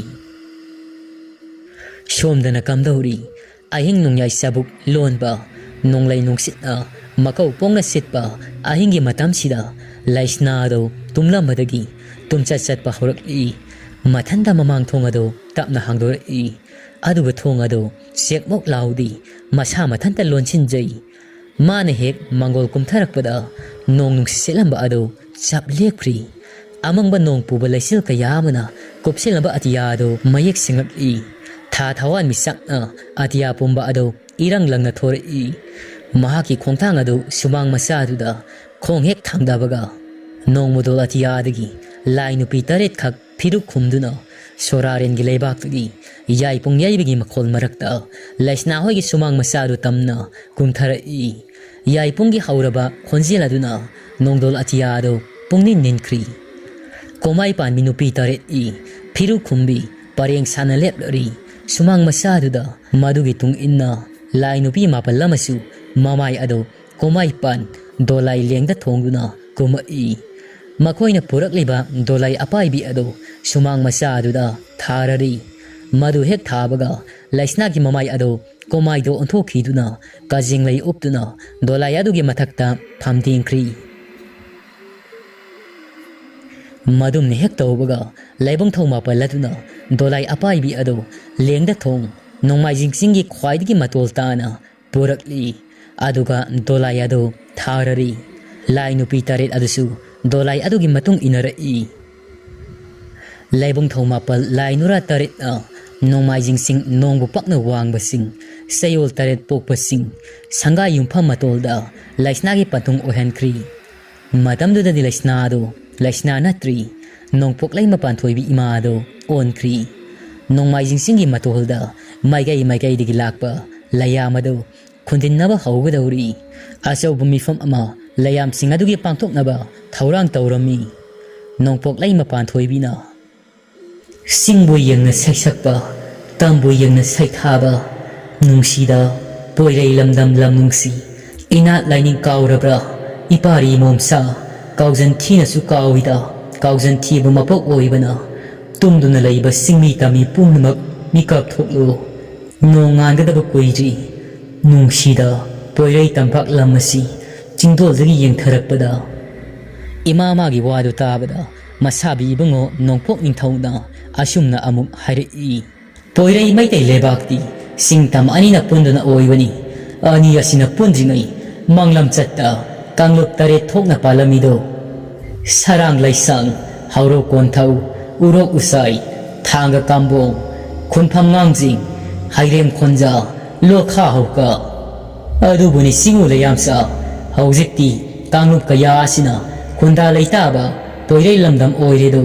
ꯁꯣꯝꯗꯅ ꯀꯝꯗꯧꯔꯤ? ꯑꯍꯤꯡ ꯅꯣꯡꯌꯥꯏ ꯆꯥꯕꯨꯛ ꯂꯣꯟꯕ, ꯅꯣꯡꯂꯩ ꯅꯨꯡꯁꯤꯠꯅ ꯃꯀꯧ ꯄꯣꯡꯅ ꯁꯤꯠꯄ ꯑꯍꯤꯡꯒꯤ ꯃꯇꯝꯁꯤꯗ ꯂꯩꯁꯅꯥ ꯑꯗꯨ ꯇꯨꯝꯂꯝꯕꯗꯒꯤ ꯇꯨꯝꯆꯠ ꯆꯠꯄ ꯍꯧꯔꯛꯂꯤ꯫ ꯃꯊꯟꯇ ꯃꯃꯥꯡ ꯊꯣꯡ ꯑꯗꯨ ꯇꯞꯅ ꯍꯥꯡꯗꯣꯔꯛꯏ꯫ ꯑꯗꯨꯒ ꯊꯣꯡ ꯑꯗꯨ ꯆꯦꯛꯃꯣꯛ ꯂꯥꯎꯗꯤ ꯃꯁꯥ ꯃꯊꯟꯇ ꯂꯣꯟꯁꯤꯟꯖꯩ꯫ ꯃꯥꯅ ꯍꯦꯛ ꯃꯥꯡꯒꯣꯜ ꯀꯨꯝꯊꯔꯛꯄꯗ ꯅꯣꯡ ꯅꯨꯡꯁꯤꯠ ꯁꯤꯠꯂꯝꯕ ꯑꯗꯨ ꯆꯞ ꯂꯦꯞꯈ꯭ꯔꯤ꯫ ꯑꯃꯪꯕ ꯅꯣꯡ ꯄꯨꯕ ꯂꯩꯆꯤꯜ ꯀꯌꯥ ꯑꯃꯅ ꯀꯨꯞꯁꯤꯜꯂꯕ ꯑꯇꯤꯌꯥ ꯑꯗꯨ ꯃꯌꯦꯛ ꯁꯦꯡꯂꯛꯏ꯫ ꯊꯥ ꯊꯋꯥꯟꯃꯤꯆꯥꯛꯅ ꯑꯇꯤꯌꯥ ꯄꯨꯝꯕ ꯑꯗꯨ ꯏꯔꯪ ꯂꯪꯅ ꯊꯣꯔꯛꯏ꯫ ꯃꯍꯥꯛꯀꯤ ꯈꯣꯡꯊꯥꯡ ꯑꯗꯨ ꯁꯨꯃꯥꯡ ꯃꯆꯥ ꯑꯗꯨꯗ ꯈꯣꯡ ꯍꯦꯛ ꯊꯥꯡꯗꯕꯒ, ꯅꯣꯡꯃꯗꯣꯜ ꯑꯇꯤꯌꯥꯗꯒꯤ ꯂꯥꯏ ꯅꯨꯄꯤ ꯇꯔꯦꯠꯈꯛ ꯐꯤꯔꯨꯛ ꯈꯨꯝꯗꯨꯅ ꯁꯣꯔꯥꯔꯦꯟꯒꯤ ꯂꯩꯕꯥꯛꯇꯒꯤ ꯌꯥꯏꯄꯨꯡ ꯌꯩꯕꯒꯤ ꯃꯈꯣꯜ ꯃꯔꯛꯇ ꯂꯩꯁꯅꯥ ꯍꯣꯏꯒꯤ ꯁꯨꯃꯥꯡ ꯃꯆꯥ ꯑꯗꯨ ꯇꯝꯅ ꯀꯨꯝꯊꯔꯛꯏ꯫ ꯌꯥꯏꯄꯨꯡꯒꯤ ꯍꯧꯔꯕ ꯈꯣꯟꯖꯦꯜ ꯑꯗꯨꯅ ꯅꯣꯡꯗꯣꯜ ꯑꯇꯤꯌꯥ ꯑꯗꯨ ꯄꯨꯡꯅꯤꯟ ꯅꯤꯟꯈ꯭ꯔꯤ꯫ ꯀꯣꯃꯥꯏ ꯄꯥꯟꯕꯤ ꯅꯨꯄꯤ ꯇꯔꯦꯠ ꯏ ꯐꯤꯔꯨꯛ ꯈꯨꯝꯕꯤ ꯄꯔꯦꯡ ꯁꯥꯅ ꯂꯦꯞꯂꯔꯤ꯫ ꯁꯨꯃꯥꯡ ꯃꯆꯥ ꯑꯗꯨꯗ ꯃꯗꯨꯒꯤ ꯇꯨꯡ ꯏꯟꯅ ꯂꯥꯏ ꯅꯨꯄꯤ ꯃꯥꯄꯜ ꯑꯃꯁꯨ ꯃꯃꯥꯏ ꯑꯗꯨ ꯀꯣꯃꯥꯏ ꯄꯥꯟ ꯗꯣꯂꯥꯏ ꯂꯦꯡꯗ ꯊꯣꯡꯗꯨꯅ ꯀꯨꯝꯃꯛꯏ꯫ ꯃꯈꯣꯏꯅ ꯄꯨꯔꯛꯂꯤꯕ ꯗꯣꯂꯥꯏ ꯑꯄꯥꯏꯕꯤ ꯑꯗꯨ ꯁꯨꯃꯥꯡ ꯃꯆꯥ ꯑꯗꯨꯗ ꯊꯥꯔꯔꯤ꯫ ꯃꯗꯨ ꯍꯦꯛ ꯊꯥꯕꯒ ꯂꯩꯁꯅꯥꯒꯤ ꯃꯃꯥꯏ ꯑꯗꯨ ꯀꯣꯃꯥꯏꯗ ꯑꯣꯟꯊꯣꯛꯈꯤꯗꯨꯅ ꯀꯖꯦꯡꯂꯩ ꯎꯞꯇꯨꯅ ꯗꯣꯂꯥꯏ ꯑꯗꯨꯒꯤ ꯃꯊꯛꯇ ꯐꯝꯗꯦꯡꯈ꯭ꯔꯤ꯫ ꯃꯗꯨꯝꯅ ꯍꯦꯛ ꯇꯧꯕꯒ ꯂꯥꯏꯕꯨꯡ ꯊꯧ ꯃꯥꯄꯜ ꯑꯗꯨꯅ ꯗꯣꯂꯥꯏ ꯑꯄꯥꯏꯕꯤ ꯑꯗꯨ ꯂꯦꯡꯗ ꯊꯣꯡ ꯅꯣꯡꯃꯥꯏꯖꯤꯡ ꯆꯤꯡꯒꯤ ꯈ꯭ꯋꯥꯏꯗꯒꯤ ꯃꯇꯣꯜ ꯇꯥꯅ ꯄꯨꯔꯛꯂꯤ꯫ ꯑꯗꯨꯒ ꯗꯣꯂꯥꯏ ꯑꯗꯨ ꯊꯥꯔꯔꯤ꯫ ꯂꯥꯏ ꯅꯨꯄꯤ ꯇꯔꯦꯠ ꯑꯗꯨꯁꯨ ꯗꯣꯂꯥꯏ ꯑꯗꯨꯒꯤ ꯃꯇꯨꯡ ꯏꯟꯅꯔꯛꯏ꯫ ꯂꯥꯏꯕꯨꯡ ꯊꯧ ꯃꯥꯄꯜ ꯂꯥꯏ ꯅꯨꯔꯥ ꯇꯔꯦꯠꯅ ꯅꯣꯡꯃꯥꯏꯖꯤꯡ ꯆꯤꯡ ꯅꯣꯡꯕꯨ ꯄꯛꯅ ꯋꯥꯡꯕꯁꯤꯡ, ꯆꯌꯣꯜ ꯇꯔꯦꯠ ꯄꯣꯛꯄꯁꯤꯡ, ꯁꯪꯒꯥꯏ ꯌꯨꯝꯐꯝ ꯃꯇꯣꯜꯗ ꯂꯩꯁꯅꯥꯒꯤ ꯄꯟꯊꯨꯡ ꯑꯣꯏꯍꯟꯈ꯭ꯔꯤ꯫ ꯃꯇꯝꯗꯨꯗꯗꯤ ꯂꯩꯁꯅꯥ ꯑꯗꯨ ꯂꯩꯁꯅꯥ ꯅꯠꯇ꯭ꯔꯤ, ꯅꯣꯡꯄꯣꯛꯂꯩ ꯃꯄꯥꯟ ꯊꯣꯏꯕꯤ ꯏꯃꯥ ꯑꯗꯨ ꯑꯣꯟꯈ꯭ꯔꯤ꯫ ꯅꯣꯡꯃꯥꯏꯖꯤꯡ ꯆꯤꯡꯒꯤ ꯃꯇꯣꯜꯗ ꯃꯥꯏꯀꯩ ꯃꯥꯏꯀꯩꯗꯒꯤ ꯂꯥꯛꯄ ꯂꯩꯌꯥꯝ ꯑꯗꯨ ꯈꯨꯟꯗꯤꯟꯅꯕ ꯍꯧꯒꯗꯧꯔꯤ꯫ ꯑꯆꯧꯕ ꯃꯤꯐꯝ ꯑꯃ ꯂꯩꯌꯥꯝꯁꯤꯡ ꯑꯗꯨꯒꯤ ꯄꯥꯡꯊꯣꯛꯅꯕ ꯊꯧꯔꯥꯡ ꯇꯧꯔꯝꯃꯤ꯫ ꯅꯣꯡꯄꯣꯛꯂꯩ ꯃꯄꯥꯟ ꯊꯣꯏꯕꯤꯅ ꯁꯤꯡꯕꯨ ꯌꯦꯡꯅ ꯁꯩꯁꯛꯄ, ꯇꯝꯕꯨ ꯌꯦꯡꯅ ꯁꯩꯊꯥꯕ, ꯅꯨꯡꯁꯤꯗ ꯄꯣꯏꯔꯩ ꯂꯝꯗꯝ ꯂꯝ ꯅꯨꯡꯁꯤ꯫ ꯏꯅꯥꯠ ꯂꯥꯏꯅꯤꯡ ꯀꯥꯎꯔꯕ꯭ꯔꯥ? ꯏꯄꯥꯔꯤ ꯃꯣꯝꯁꯥ, ꯀꯥꯎꯖꯟ ꯊꯤꯅꯁꯨ ꯀꯥꯎꯏꯗ, ꯀꯥꯎꯖꯟ ꯊꯤꯕ ꯃꯄꯣꯛ ꯑꯣꯏꯕꯅ꯫ ꯇꯨꯝꯗꯨꯅ ꯂꯩꯕ ꯁꯤꯡꯃꯤ ꯇꯝꯃꯤ ꯄꯨꯝꯅꯃꯛ ꯃꯤꯀꯞ ꯊꯣꯛꯂꯨ꯫ ꯅꯣꯡ ꯉꯥꯟꯒꯗꯕ ꯀꯨꯏꯗ꯭ꯔꯤ꯫ ꯅꯨꯡꯁꯤꯗ ꯄꯣꯏꯔꯩ ꯇꯝꯄꯥꯛ ꯂꯝ ꯑꯁꯤ ꯆꯤꯡꯗꯣꯜꯗꯒꯤ ꯌꯦꯡꯊꯔꯛꯄꯗ꯫ ꯏꯃꯥ ꯃꯥꯒꯤ ꯋꯥꯗꯨ ꯇꯥꯕꯗ ꯃꯁꯥꯕꯤ ꯏꯕꯨꯡꯉꯣ ꯅꯣꯡꯄꯣꯛ ꯅꯤꯡꯊꯧꯅ ꯑꯁꯨꯝꯅ ꯑꯃꯨꯛ ꯍꯥꯏꯔꯛꯏ꯫ ꯄꯣꯏꯔꯩ ꯃꯩꯇꯩ ꯂꯩꯕꯥꯛꯇꯤ ꯁꯤꯡ ꯇꯝ ꯑꯅꯤꯅ ꯄꯨꯟꯗꯨꯅ ꯑꯣꯏꯕꯅꯤ꯫ ꯑꯅꯤ ꯑꯁꯤꯅ ꯄꯨꯟꯗ꯭ꯔꯤꯉꯩ ꯃꯥꯡꯂꯝ ꯆꯠꯇ ꯀꯥꯡꯂꯨꯞ ꯇꯔꯦꯠ ꯊꯣꯛꯅ ꯄꯥꯜꯂꯝꯃꯤꯗꯣ꯫ ꯁꯔꯥꯡ ꯂꯩꯁꯥꯡ, ꯍꯧꯔꯣꯛ ꯀꯣꯟꯊꯧ, ꯎꯔꯣꯛ ꯎꯁꯥꯏ, ꯊꯥꯡꯒ ꯀꯥꯝꯕꯣꯡ, ꯈꯨꯟꯐꯝ ꯉꯥꯡꯖꯤꯡ, ꯍꯩꯔꯦꯝ ꯈꯣꯟꯖꯥ, ꯂꯣꯈꯥ ꯍꯧꯀ꯫ ꯑꯗꯨꯕꯨꯅꯤ ꯁꯤꯡꯉꯨ ꯂꯩꯌꯥꯝꯆꯥ, ꯍꯧꯖꯤꯛꯇꯤ ꯀꯥꯡꯂꯨꯞ ꯀꯌꯥ ꯑꯁꯤꯅ ꯈꯨꯟꯗꯥ ꯂꯩꯇꯥꯕ ꯄꯣꯏꯔꯩ ꯂꯝꯗꯝ ꯑꯣꯏꯔꯦꯗꯣ꯫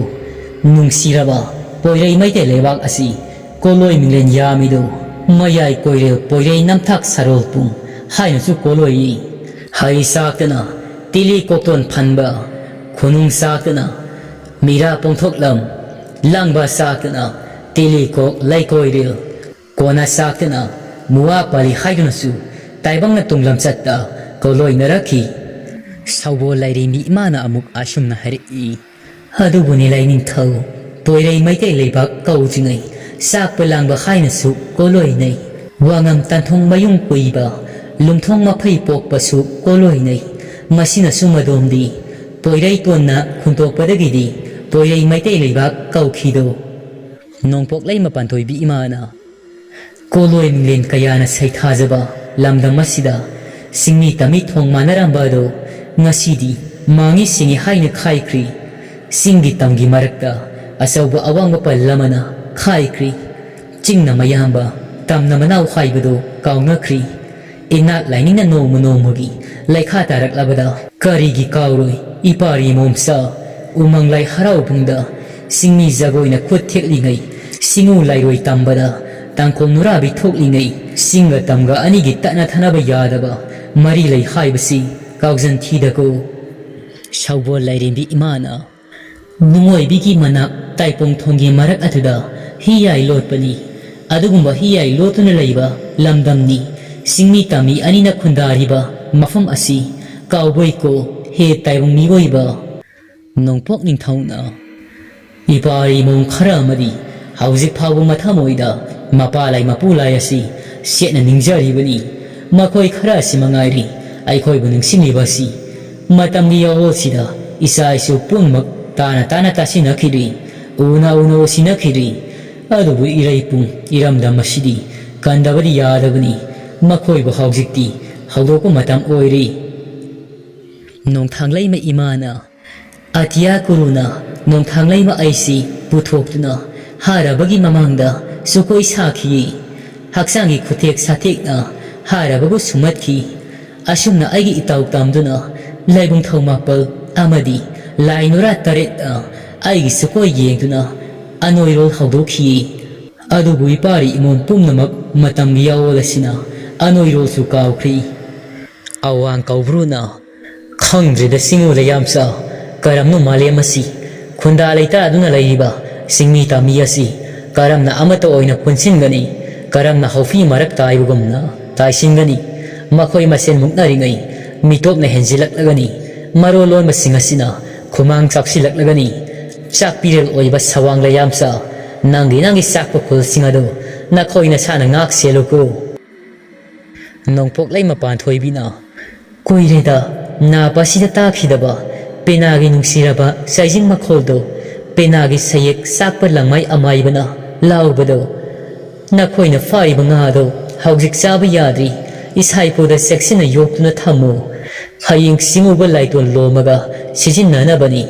ꯅꯨꯡꯁꯤꯔꯕ ꯄꯣꯏꯔꯩ ꯃꯩꯇꯩ ꯂꯩꯕꯥꯛ ꯑꯁꯤ ꯀꯣꯂꯣꯏ ꯃꯤꯡꯂꯦꯟ ꯌꯥꯝꯃꯤꯗꯨ ꯃꯌꯥꯏ ꯀꯣꯏꯔꯦꯜ ꯄꯣꯏꯔꯩ ꯅꯝꯊꯥꯛ ꯁꯔꯣꯜ ꯄꯨꯡ ꯍꯥꯏꯅꯁꯨ ꯀꯣꯂꯣꯏꯏ꯫ ꯍꯩ ꯆꯥꯛꯇꯅ ꯇꯤꯂꯤ ꯀꯣꯛꯇꯣꯟ ꯐꯟꯕ, ꯈꯨꯅꯨꯡ ꯆꯥꯛꯇꯅ ꯃꯤꯔꯥ ꯄꯣꯡꯊꯣꯛꯂꯝ, ꯂꯪꯕ ꯆꯥꯛꯇꯅ ꯇꯤꯂꯤ ꯀꯣꯛ ꯂꯩꯀꯣꯏꯔꯦꯜ, ꯀꯣꯟꯅ ꯆꯥꯛꯇꯅ ꯃꯨꯋꯥ ꯄꯥꯂꯤ ꯍꯥꯏꯗꯨꯅꯁꯨ ꯇꯥꯏꯕꯪꯅ ꯇꯨꯡꯂꯝꯆꯠꯇ ꯀꯣꯂꯣꯏꯅꯔꯛꯈꯤ꯫ ꯁꯧꯕꯣꯜ ꯂꯥꯏꯔꯦꯝꯕꯤ ꯏꯃꯥꯅ ꯑꯃꯨꯛ ꯑꯁꯨꯝꯅ ꯍꯥꯏꯔꯛꯏ꯫ ꯑꯗꯨꯕꯨꯅꯤ ꯂꯥꯏꯅꯤꯡꯊꯧ, ꯄꯣꯏꯔꯩ ꯃꯩꯇꯩ ꯂꯩꯕꯥꯛ ꯀꯧꯗ꯭ꯔꯤꯉꯩ ꯆꯥꯛꯄ ꯂꯥꯡꯕ ꯍꯥꯏꯅꯁꯨ ꯀꯣꯂꯣꯏꯅꯩ꯫ ꯋꯥꯉꯝ ꯇꯟꯊꯣꯡ ꯃꯌꯨꯝ ꯀꯨꯏꯕ, ꯂꯨꯝꯊꯣꯡ ꯃꯐꯩ ꯄꯣꯛꯄꯁꯨ ꯀꯣꯂꯣꯏꯅꯩ꯫ ꯃꯁꯤꯅꯁꯨ ꯃꯗꯣꯝꯗꯤ ꯄꯣꯏꯔꯩ ꯇꯣꯟꯅ ꯈꯨꯟꯇꯣꯛꯄꯗꯒꯤꯗꯤ ꯄꯣꯏꯔꯩ ꯃꯩꯇꯩ ꯂꯩꯕꯥꯛ ꯀꯧꯈꯤꯗꯣ꯫ ꯅꯣꯡꯄꯣꯛꯂꯩꯃ ꯄꯥꯟꯊꯣꯏꯕꯤ ꯏꯃꯥꯅ ꯀꯣꯂꯣꯏ ꯃꯤꯡꯂꯦꯟ ꯀꯌꯥꯅ ꯁꯩꯊꯥꯖꯕ ꯂꯝꯗꯝ ꯑꯁꯤꯗ ꯁꯤꯡꯃꯤ ꯇꯝꯃꯤ ꯊꯣꯡ ꯃꯥꯟꯅꯔꯝꯕ ꯑꯗꯨ ꯉꯁꯤꯗꯤ ꯃꯥꯡꯉꯤ ꯁꯤꯡꯉꯤ ꯍꯥꯏꯅ ꯈꯥꯏꯈ꯭ꯔꯤ꯫ ꯆꯤꯡꯒꯤ ꯇꯝꯒꯤ ꯃꯔꯛꯇ ꯑꯆꯧꯕ ꯑꯋꯥꯡꯕ ꯄꯜ ꯑꯃꯅ ꯈꯥꯏꯈ꯭ꯔꯤ꯫ ꯆꯤꯡꯅ ꯃꯌꯥꯝꯕ, ꯇꯝꯅ ꯃꯅꯥꯎ ꯍꯥꯏꯕꯗꯨ ꯀꯥꯎꯅꯈ꯭ꯔꯤ꯫ ꯏꯅꯥꯠ ꯂꯥꯏꯅꯤꯡꯅ ꯅꯣꯡꯃ ꯅꯣꯡꯃꯒꯤ ꯂꯩꯈꯥ ꯇꯥꯔꯛꯂꯕꯗ ꯀꯔꯤꯒꯤ ꯀꯥꯎꯔꯣꯏ ꯏꯄꯥꯔꯤ ꯃꯣꯝꯆꯥ? ꯎꯃꯪ ꯂꯥꯏ ꯍꯔꯥꯎꯕꯨꯡꯗ ꯁꯤꯡꯃꯤ ꯖꯒꯣꯏꯅ ꯈꯨꯠ ꯊꯦꯛꯂꯤꯉꯩ, ꯁꯤꯡꯉꯨ ꯂꯥꯏꯔꯣꯏ ꯇꯝꯕꯗ ꯇꯥꯡꯈꯨꯜ ꯅꯨꯔꯥꯕꯤ ꯊꯣꯛꯂꯤꯉꯩ, ꯁꯤꯡꯒ ꯇꯝꯒ ꯑꯅꯤꯒꯤ ꯇꯠꯅ ꯊꯥꯅꯕ ꯌꯥꯗꯕ ꯃꯔꯤ ꯂꯩ ꯍꯥꯏꯕꯁꯤ ꯀꯥꯎꯖꯟ ꯊꯤꯗꯀꯣ꯫ ꯁꯧꯕꯣꯜ ꯂꯥꯏꯔꯦꯝꯕꯤ ꯏꯃꯥꯅ ꯅꯨꯡꯉꯣꯏꯕꯤꯒꯤ ꯃꯅꯥꯛ ꯇꯥꯏꯄꯣꯡ ꯊꯣꯡꯒꯤ ꯃꯔꯛ ꯑꯗꯨꯗ ꯍꯤꯌꯥꯏ ꯂꯣꯠꯄꯅꯤ꯫ ꯑꯗꯨꯒꯨꯝꯕ ꯍꯤꯌꯥꯏ ꯂꯣꯠꯇꯨꯅ ꯂꯩꯕ ꯂꯝꯗꯝꯅꯤ꯫ ꯆꯤꯡꯃꯤ ꯇꯝꯃꯤ ꯑꯅꯤꯅ ꯈꯨꯟꯗꯥꯔꯤꯕ ꯃꯐꯝ ꯑꯁꯤ꯫ ꯀꯥꯎꯕꯣꯏꯀꯣ, ꯍꯦ ꯇꯥꯏꯕꯪ ꯃꯤꯑꯣꯏꯕ꯫ ꯅꯣꯡꯄꯣꯛ ꯅꯤꯡꯊꯧꯅ ꯏꯄꯥ ꯏꯃꯨꯡ ꯈꯔ ꯑꯃꯗꯤ ꯍꯧꯖꯤꯛ ꯐꯥꯎꯕ ꯃꯊꯃꯣꯏꯗ ꯃꯄꯥ ꯂꯥꯏ ꯃꯄꯨ ꯂꯥꯏ ꯑꯁꯤ ꯁꯦꯠꯅ ꯅꯤꯡꯖꯔꯤꯕꯅꯤ꯫ ꯃꯈꯣꯏ ꯈꯔ ꯑꯁꯤ ꯃꯉꯥꯏꯔꯤ ꯑꯩꯈꯣꯏꯕꯨ ꯅꯤꯡꯁꯤꯡꯂꯤꯕ ꯑꯁꯤ꯫ ꯃꯇꯝꯒꯤ ꯌꯥꯋꯣꯜꯁꯤꯗ ꯏꯆꯥ ꯏꯁꯨ ꯄꯨꯝꯅꯃꯛ ꯇꯥꯅ ꯇꯥꯅ ꯇꯥꯁꯤꯟꯅꯈꯤꯗ꯭ꯔꯤ, ꯎꯅ ꯎꯅ ꯎꯁꯤꯟꯅꯈꯤꯗ꯭ꯔꯤ꯫ ꯑꯗꯨꯕꯨ ꯏꯔꯩꯄꯨꯡ ꯏꯔꯝꯗꯝ ꯑꯁꯤꯗꯤ ꯀꯟꯗꯕꯗꯤ ꯌꯥꯗꯕꯅꯤ꯫ ꯃꯈꯣꯏꯕꯨ ꯍꯧꯖꯤꯛꯇꯤ ꯍꯧꯗꯣꯛꯄ ꯃꯇꯝ ꯑꯣꯏꯔꯦ꯫ ꯅꯣꯡꯊꯥꯡꯂꯩꯃ ꯏꯃꯥꯅ ꯑꯇꯤꯌꯥ ꯀꯨꯔꯨꯅ ꯅꯣꯡꯊꯥꯡꯂꯩꯃ ꯑꯩꯁꯤ ꯄꯨꯊꯣꯛꯇꯨꯅ ꯍꯥꯔꯕꯒꯤ ꯃꯃꯥꯡꯗ ꯁꯨꯀꯣꯏ ꯁꯥꯈꯤ꯫ ꯍꯛꯆꯥꯡꯒꯤ ꯈꯨꯊꯦꯛ ꯁꯥꯊꯦꯛꯅ ꯍꯥꯔꯕꯕꯨ ꯁꯨꯝꯍꯠꯈꯤ꯫ ꯑꯁꯨꯝꯅ ꯑꯩꯒꯤ ꯏꯇꯥꯎ ꯇꯝꯗꯨꯅ ꯂꯥꯏꯕꯨꯡ ꯊꯧ ꯃꯥꯄꯜ ꯑꯃꯗꯤ ꯂꯥꯏ ꯅꯨꯔꯥ ꯇꯔꯦꯠꯅ ꯑꯩꯒꯤ ꯁꯨꯀꯣꯏ ꯌꯦꯡꯗꯨꯅ ꯑꯅꯣꯏꯔꯣꯜ ꯍꯧꯗꯣꯛꯈꯤ꯫ ꯑꯗꯨꯕꯨ ꯏꯄꯥꯔꯤ ꯏꯃꯣꯝ ꯄꯨꯝꯅꯃꯛ ꯃꯇꯝꯒꯤ ꯌꯥꯋꯣꯜ ꯑꯁꯤꯅ ꯑꯅꯣꯏꯔꯣꯜꯁꯨ ꯀꯥꯎꯈ꯭ꯔꯤ꯫ ꯑꯋꯥꯡ ꯀꯧꯕ꯭ꯔꯨꯅ ꯈꯪꯗ꯭ꯔꯤꯗ ꯁꯤꯡꯉꯨ ꯂꯩꯌꯥꯝꯆꯥ, ꯀꯔꯝꯅꯣ ꯃꯥꯂꯦꯝ ꯑꯁꯤ ꯈꯨꯟꯗꯥ ꯂꯩꯇꯥꯗꯨꯅ ꯂꯩꯔꯤꯕ ꯆꯤꯡꯃꯤ ꯇꯝꯃꯤ ꯑꯁꯤ ꯀꯔꯝꯅ ꯑꯃꯠꯇ ꯑꯣꯏꯅ ꯄꯨꯟꯁꯤꯟꯒꯅꯤ? ꯀꯔꯝꯅ ꯍꯧꯐꯤ ꯃꯔꯛ ꯇꯥꯏꯕꯒꯨꯝꯅ ꯇꯥꯏꯁꯤꯟꯒꯅꯤ? ꯃꯈꯣꯏ ꯃꯁꯦꯟ ꯃꯨꯛꯅꯔꯤꯉꯩ ꯃꯤꯇꯣꯞꯅ ꯍꯦꯟꯖꯤꯜꯂꯛꯂꯒꯅꯤ꯫ ꯃꯔꯣꯜꯂꯣꯟꯕꯁꯤꯡ ꯑꯁꯤꯅ ꯈꯨꯃꯥꯡ ꯆꯥꯎꯁꯤꯜꯂꯛꯂꯒꯅꯤ꯫ ꯆꯥꯛꯄꯤꯔꯦꯜ ꯑꯣꯏꯕ ꯁꯋꯥꯡ ꯂꯩꯌꯥꯝꯆꯥ, ꯅꯪꯒꯤ ꯅꯪꯒꯤ ꯆꯥꯛꯄ ꯈꯨꯜꯁꯤꯡ ꯑꯗꯨ ꯅꯈꯣꯏ ꯅꯁꯥꯅ ꯉꯥꯛ ꯁꯦꯜꯂꯨꯀꯣ꯫ ꯅꯣꯡꯄꯣꯛꯂꯩ ꯃꯄꯥꯟ ꯊꯣꯏꯕꯤꯅ ꯀꯨꯏꯔꯦꯗ ꯅꯥꯄ ꯑꯁꯤꯗ ꯇꯥꯈꯤꯗꯕ ꯄꯦꯅꯥꯒꯤ ꯅꯨꯡꯁꯤꯔꯕ ꯆꯥꯏꯖꯤꯡ ꯃꯈꯣꯜꯗꯣ, ꯄꯦꯅꯥꯒꯤ ꯁꯌꯦꯛ ꯆꯥꯛꯄ ꯂꯪꯃꯥꯏ ꯑꯃꯥꯏꯕꯅ ꯂꯥꯎꯕꯗꯣ꯫ ꯅꯈꯣꯏꯅ ꯐꯥꯔꯤꯕ ꯉꯥ ꯑꯗꯣ ꯍꯧꯖꯤꯛ ꯆꯥꯕ ꯌꯥꯗ꯭ꯔꯤ꯫ ꯏꯁꯥ ꯏꯄꯨꯗ ꯆꯦꯛꯁꯤꯟꯅ ꯌꯣꯛꯇꯨꯅ ꯊꯝꯃꯨ꯫ ꯍꯌꯦꯡ ꯁꯤꯡꯎꯕ ꯂꯥꯏꯇꯣꯟ ꯂꯣꯝꯃꯒ ꯁꯤꯖꯤꯟꯅꯅꯕꯅꯤ꯫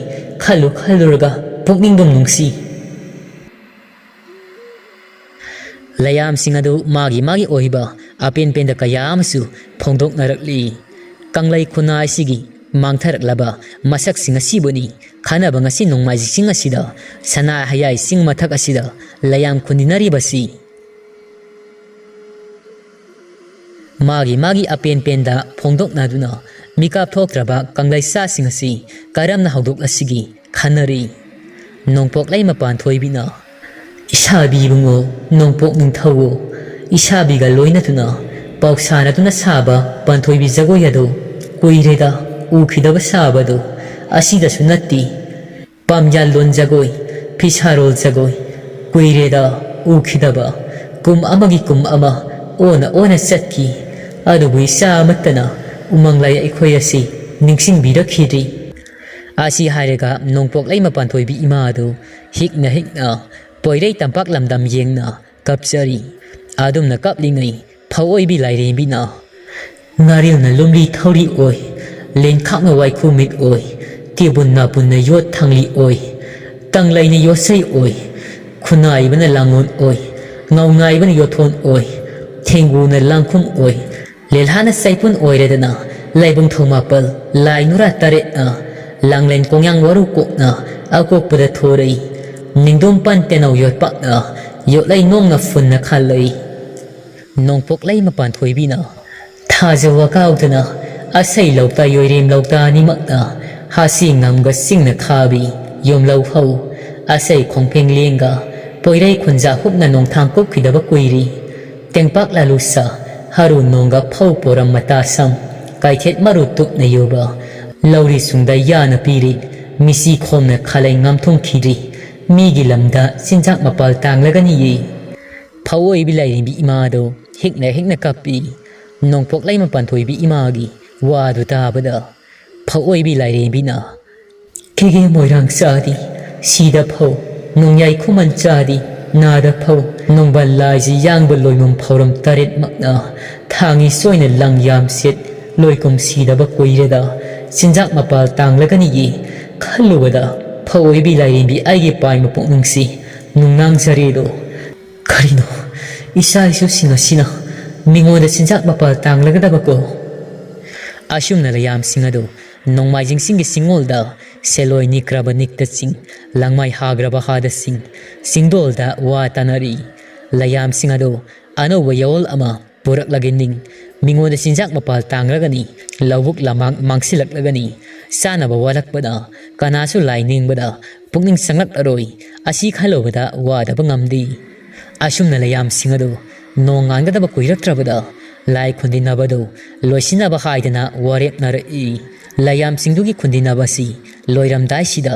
ꯈꯜꯂꯨ ꯈꯜꯂꯨꯔꯒ ꯄꯨꯛꯅꯤꯡꯗꯨꯝ ꯅꯨꯡꯁꯤ꯫ ꯂꯩꯌꯥꯝꯁꯤꯡ ꯑꯗꯨ ꯃꯥꯒꯤ ꯃꯥꯒꯤ ꯑꯣꯏꯕ ꯑꯄꯦꯟ ꯄꯦꯟꯗ ꯀꯌꯥ ꯑꯃꯁꯨ ꯐꯣꯡꯗꯣꯛꯅꯔꯛꯂꯤ꯫ ꯀꯪꯂꯩ ꯈꯨꯟꯅꯥꯏꯁꯤꯒꯤ ꯃꯥꯡꯊꯔꯛꯂꯕ ꯃꯁꯛꯁꯤꯡ ꯑꯁꯤꯕꯨꯅꯤ ꯈꯟꯅꯕ ꯉꯁꯤ ꯅꯣꯡꯃꯥꯏꯖꯤꯡ ꯆꯤꯡ ꯑꯁꯤꯗ, ꯁꯅꯥ ꯍꯌꯥꯏ ꯆꯤꯡ ꯃꯊꯛ ꯑꯁꯤꯗ ꯂꯩꯌꯥꯝ ꯈꯨꯟꯗꯤꯅꯔꯤꯕꯁꯤ꯫ ꯃꯥꯒꯤ ꯃꯥꯒꯤ ꯑꯄꯦꯟ ꯄꯦꯟꯗ ꯐꯣꯡꯗꯣꯛꯅꯗꯨꯅ ꯃꯤꯀꯥꯞ ꯊꯣꯛꯇ꯭ꯔꯕ ꯀꯪꯂꯩꯁꯥꯁꯤꯡ ꯑꯁꯤ ꯀꯔꯝꯅ ꯍꯧꯗꯣꯛꯂꯁꯤꯒꯦ? ꯈꯟꯅꯔꯤ꯫ ꯅꯣꯡꯄꯣꯛꯂꯩꯃ ꯄꯥꯟꯊꯣꯏꯕꯤꯅ, "ꯏꯁꯥꯕꯤ ꯏꯕꯨꯡꯉꯣ, ꯅꯣꯡꯄꯣꯛ ꯅꯤꯡꯊꯧ, ꯏꯁꯥꯕꯤꯒ ꯂꯣꯏꯅꯗꯨꯅ ꯄꯥꯎ ꯁꯥꯅꯗꯨꯅ ꯁꯥꯕ ꯄꯥꯟꯊꯣꯏꯕꯤ ꯖꯒꯣꯏ ꯑꯗꯨ ꯀꯨꯏꯔꯦꯗ ꯎꯈꯤꯗꯕ ꯁꯥꯕꯗꯨ꯫ ꯑꯁꯤꯗꯁꯨ ꯅꯠꯇꯦ, ꯄꯥꯝꯌꯥꯜꯂꯣꯟ ꯖꯒꯣꯏ, ꯐꯤꯁꯥꯔꯣꯜ ꯖꯒꯣꯏ, ꯀꯨꯏꯔꯦꯗ ꯎꯈꯤꯗꯕ꯫ ꯀꯨꯝ ꯑꯃꯒꯤ ꯀꯨꯝ ꯑꯃ ꯑꯣꯟꯅ ꯑꯣꯟꯅ ꯆꯠꯈꯤ꯫ ꯑꯗꯨꯕꯨ ꯏꯆꯥ ꯑꯃꯠꯇꯅ ꯎꯃꯪ ꯂꯥꯏ ꯑꯩꯈꯣꯏ ꯑꯁꯤ ꯅꯤꯡꯁꯤꯡꯕꯤꯔꯛꯈꯤꯗ꯭ꯔꯤ"꯫ ꯑꯁꯤ ꯍꯥꯏꯔꯒ ꯅꯣꯡꯄꯣꯛꯂꯩꯃ ꯄꯥꯟꯊꯣꯏꯕꯤ ꯏꯃꯥ ꯑꯗꯨ ꯍꯤꯛꯅ ꯍꯤꯛꯅ ꯄꯣꯏꯔꯩ ꯇꯝꯄꯥꯛ ꯂꯝꯗꯝ ꯌꯦꯡꯅ ꯀꯞꯆꯔꯤ꯫ ꯑꯗꯨꯝꯅ ꯀꯞꯂꯤꯉꯩ ꯐꯧꯑꯣꯏꯕꯤ ꯂꯥꯏꯔꯦꯝꯕꯤꯅ, "ꯉꯥꯔꯤꯜꯅ ꯂꯨꯝꯂꯤ ꯊꯧꯔꯤ ꯑꯣꯏ, ꯂꯦꯟꯈꯥꯛꯅ ꯋꯥꯏꯈꯨ ꯃꯤꯠ ꯑꯣꯏ, ꯇꯦꯕꯨꯟ ꯅꯥꯄꯨꯟꯅ ꯌꯣꯠ ꯊꯥꯡꯂꯤ ꯑꯣꯏ, ꯇꯪꯂꯩꯅ ꯌꯣꯠꯆꯩ ꯑꯣꯏ, ꯈꯨꯅꯥꯏꯕꯅ ꯂꯥꯡꯉꯣꯟ ꯑꯣꯏ, ꯉꯥꯎꯅꯥꯏꯕꯅ ꯌꯣꯠꯊꯣꯟ ꯑꯣꯏ, ꯊꯦꯡꯒꯨꯅ ꯂꯥꯡꯈꯨꯝ ꯑꯣꯏ, ꯂꯦꯜꯍꯥꯅ ꯆꯩꯄꯨꯟ ꯑꯣꯏꯔꯦꯗꯅ, ꯂꯥꯏꯕꯨꯡ ꯊꯧꯃꯥꯄꯜ, ꯂꯥꯏ ꯅꯨꯔꯥ ꯇꯔꯦꯠꯅ, ꯂꯥꯡꯂꯦꯟ ꯀꯣꯡꯌꯥꯡ ꯋꯥꯔꯨ ꯀꯣꯛꯅ ꯑꯀꯣꯛꯄꯗ ꯊꯣꯔꯩ, ꯅꯤꯡꯗꯣꯝ ꯄꯥꯟ ꯇꯦꯅꯧ ꯌꯣꯠꯄꯥꯛꯅ, ꯌꯣꯠꯂꯩ ꯅꯣꯡꯅ ꯐꯨꯟꯅ ꯈꯥꯜꯂꯩ"꯫ ꯅꯣꯡꯄꯣꯛꯂꯩꯃ ꯄꯥꯟꯊꯣꯏꯕꯤꯅ, "ꯊꯥꯖ ꯋꯥꯀꯥꯎꯗꯅ, ꯑꯁꯩ ꯂꯧꯇꯥ ꯌꯣꯏꯔꯦꯝ ꯂꯧꯇꯥ ꯑꯅꯤꯃꯛꯅ, ꯍꯥꯁꯤ ꯉꯝꯒ ꯆꯤꯡꯅ ꯈꯥꯕꯤ ꯌꯣꯝꯂꯧ ꯍꯧ, ꯑꯁꯩ ꯈꯣꯡꯐꯦꯡ ꯂꯦꯡꯒ, ꯄꯣꯏꯔꯩ ꯈꯨꯟꯖꯥ ꯍꯨꯞꯅ ꯅꯣꯡꯊꯥꯡ ꯀꯨꯞꯈꯤꯗꯕ ꯀꯨꯏꯔꯤ꯫ ꯇꯦꯡꯄꯥꯛ ꯂꯥꯂꯨꯁꯥ, ꯍꯔꯨ ꯅꯣꯡꯒ ꯐꯧ ꯄꯣꯔꯝ ꯃꯇꯥ ꯁꯝ, ꯀꯥꯏꯊꯦꯠ ꯃꯔꯨ ꯇꯨꯞꯅ ꯌꯨꯕ, ꯂꯧꯔꯤ ꯁꯨꯡꯗ ꯌꯥꯅ ꯄꯤꯔꯤ, ꯃꯤꯁꯤ ꯈꯣꯝꯅ ꯈꯥꯂꯩ ꯉꯥꯝꯊꯣꯡꯈꯤꯗ꯭ꯔꯤ, ꯃꯤꯒꯤ ꯂꯝꯗ ꯆꯤꯟꯖꯥꯛ ꯃꯄꯥꯜ ꯇꯥꯡꯂꯒꯅꯤꯌꯦ"꯫ ꯐꯧꯑꯣꯏꯕꯤ ꯂꯥꯏꯔꯦꯝꯕꯤ ꯏꯃꯥꯗꯣ ꯍꯤꯛꯅ ꯍꯤꯛꯅ ꯀꯞꯄꯤ꯫ ꯅꯣꯡꯄꯣꯛꯂꯩꯃ ꯄꯥꯟꯊꯣꯏꯕꯤ ꯏꯃꯥꯒꯤ ꯋꯥꯗꯨ ꯇꯥꯕꯗ ꯐꯧꯑꯣꯏꯕꯤ ꯂꯥꯏꯔꯦꯝꯕꯤꯅ, "ꯀꯦꯒꯦ ꯃꯣꯏꯔꯥꯡ ꯆꯥꯗꯤ ꯁꯤꯗ ꯐꯧ, ꯅꯣꯡꯌꯥꯏ ꯈꯨꯃꯟ ꯆꯥꯗꯤ ꯅꯥꯗ ꯐꯧ, ꯅꯣꯡꯕꯥꯜ ꯂꯥꯏꯁꯤ ꯌꯥꯡꯕ ꯂꯣꯏꯃꯝ ꯐꯧꯔꯝ ꯇꯔꯦꯠꯃꯛꯅ ꯊꯥꯡꯉꯤ ꯁꯣꯏꯅ ꯂꯪ ꯌꯥꯝ ꯁꯦꯠ ꯂꯣꯏꯀꯨꯝ ꯁꯤꯗꯕ ꯀꯨꯏꯔꯦꯗ, ꯆꯤꯟꯖꯥꯛ ꯃꯄꯥꯜ ꯇꯥꯡꯂꯒꯅꯤꯌꯦ ꯈꯜꯂꯨꯕꯗ ꯐꯧꯑꯣꯏꯕꯤ ꯂꯥꯏꯔꯦꯝꯕꯤ ꯑꯩꯒꯤ ꯄꯥꯏꯃ ꯄꯨꯛꯅꯤꯡꯁꯤ ꯅꯨꯡꯅꯥꯡꯖꯔꯦꯗꯣ꯫ ꯀꯔꯤꯅꯣ, ꯏꯆꯥ ꯏꯁꯨꯁꯤꯡ ꯑꯁꯤꯅ ꯃꯤꯉꯣꯟꯗ ꯆꯤꯟꯖꯥꯛ ꯃꯄꯥꯜ ꯇꯥꯡꯂꯒꯗꯕꯀꯣ?" ꯑꯁꯨꯝꯅ ꯂꯌꯥꯝꯁꯤꯡ ꯑꯗꯨ ꯅꯣꯡꯃꯥꯏꯖꯤꯡꯁꯤꯡꯒꯤ ꯆꯤꯡꯉꯣꯜꯗ ꯁꯦꯂꯣꯏ ꯅꯤꯛꯈ꯭ꯔꯕ ꯅꯤꯛꯇ ꯆꯤꯡ, ꯂꯪꯃꯥꯏ ꯍꯥꯈ꯭ꯔꯕ ꯍꯥꯗ ꯆꯤꯡ, ꯆꯤꯡꯗꯣꯜꯗ ꯋꯥ ꯇꯥꯅꯔꯤ꯫ ꯂꯌꯥꯝꯁꯤꯡ ꯑꯗꯨ ꯑꯅꯧꯕ ꯌꯥꯑꯣꯜ ꯑꯃ ꯄꯨꯔꯛꯂꯒꯦ ꯅꯤꯡ, ꯃꯤꯉꯣꯟꯗ ꯆꯤꯟꯖꯥꯛ ꯃꯄꯥꯜ ꯇꯥꯡꯂꯒꯅꯤ, ꯂꯧꯕꯨꯛ ꯂꯝꯍꯥꯡ ꯃꯥꯡꯁꯤꯜꯂꯛꯂꯒꯅꯤ, ꯆꯥꯅꯕ ꯋꯥꯠꯂꯛꯄꯗ ꯀꯅꯥꯁꯨ ꯂꯥꯏ ꯅꯤꯡꯕꯗ ꯄꯨꯛꯅꯤꯡ ꯆꯪꯂꯛꯂꯔꯣꯏ꯫ ꯑꯁꯤ ꯈꯜꯂꯨꯕꯗ ꯋꯥꯗꯕ ꯉꯝꯗꯦ꯫ ꯑꯁꯨꯝꯅ ꯂꯩꯌꯥꯝꯁꯤꯡ ꯑꯗꯨ ꯅꯣꯡ ꯉꯥꯟꯒꯗꯕ ꯀꯨꯏꯔꯛꯇ꯭ꯔꯕꯗ ꯂꯥꯏ ꯈꯨꯟꯗꯤꯟꯅꯕꯗꯨ ꯂꯣꯏꯁꯤꯟꯅꯕ ꯍꯥꯏꯗꯅ ꯋꯥꯔꯦꯞꯅꯔꯛꯏ꯫ ꯂꯩꯌꯥꯝꯁꯤꯡꯗꯨꯒꯤ ꯈꯨꯟꯗꯤꯟꯅꯕꯁꯤ ꯂꯣꯏꯔꯝꯗꯥꯏꯁꯤꯗ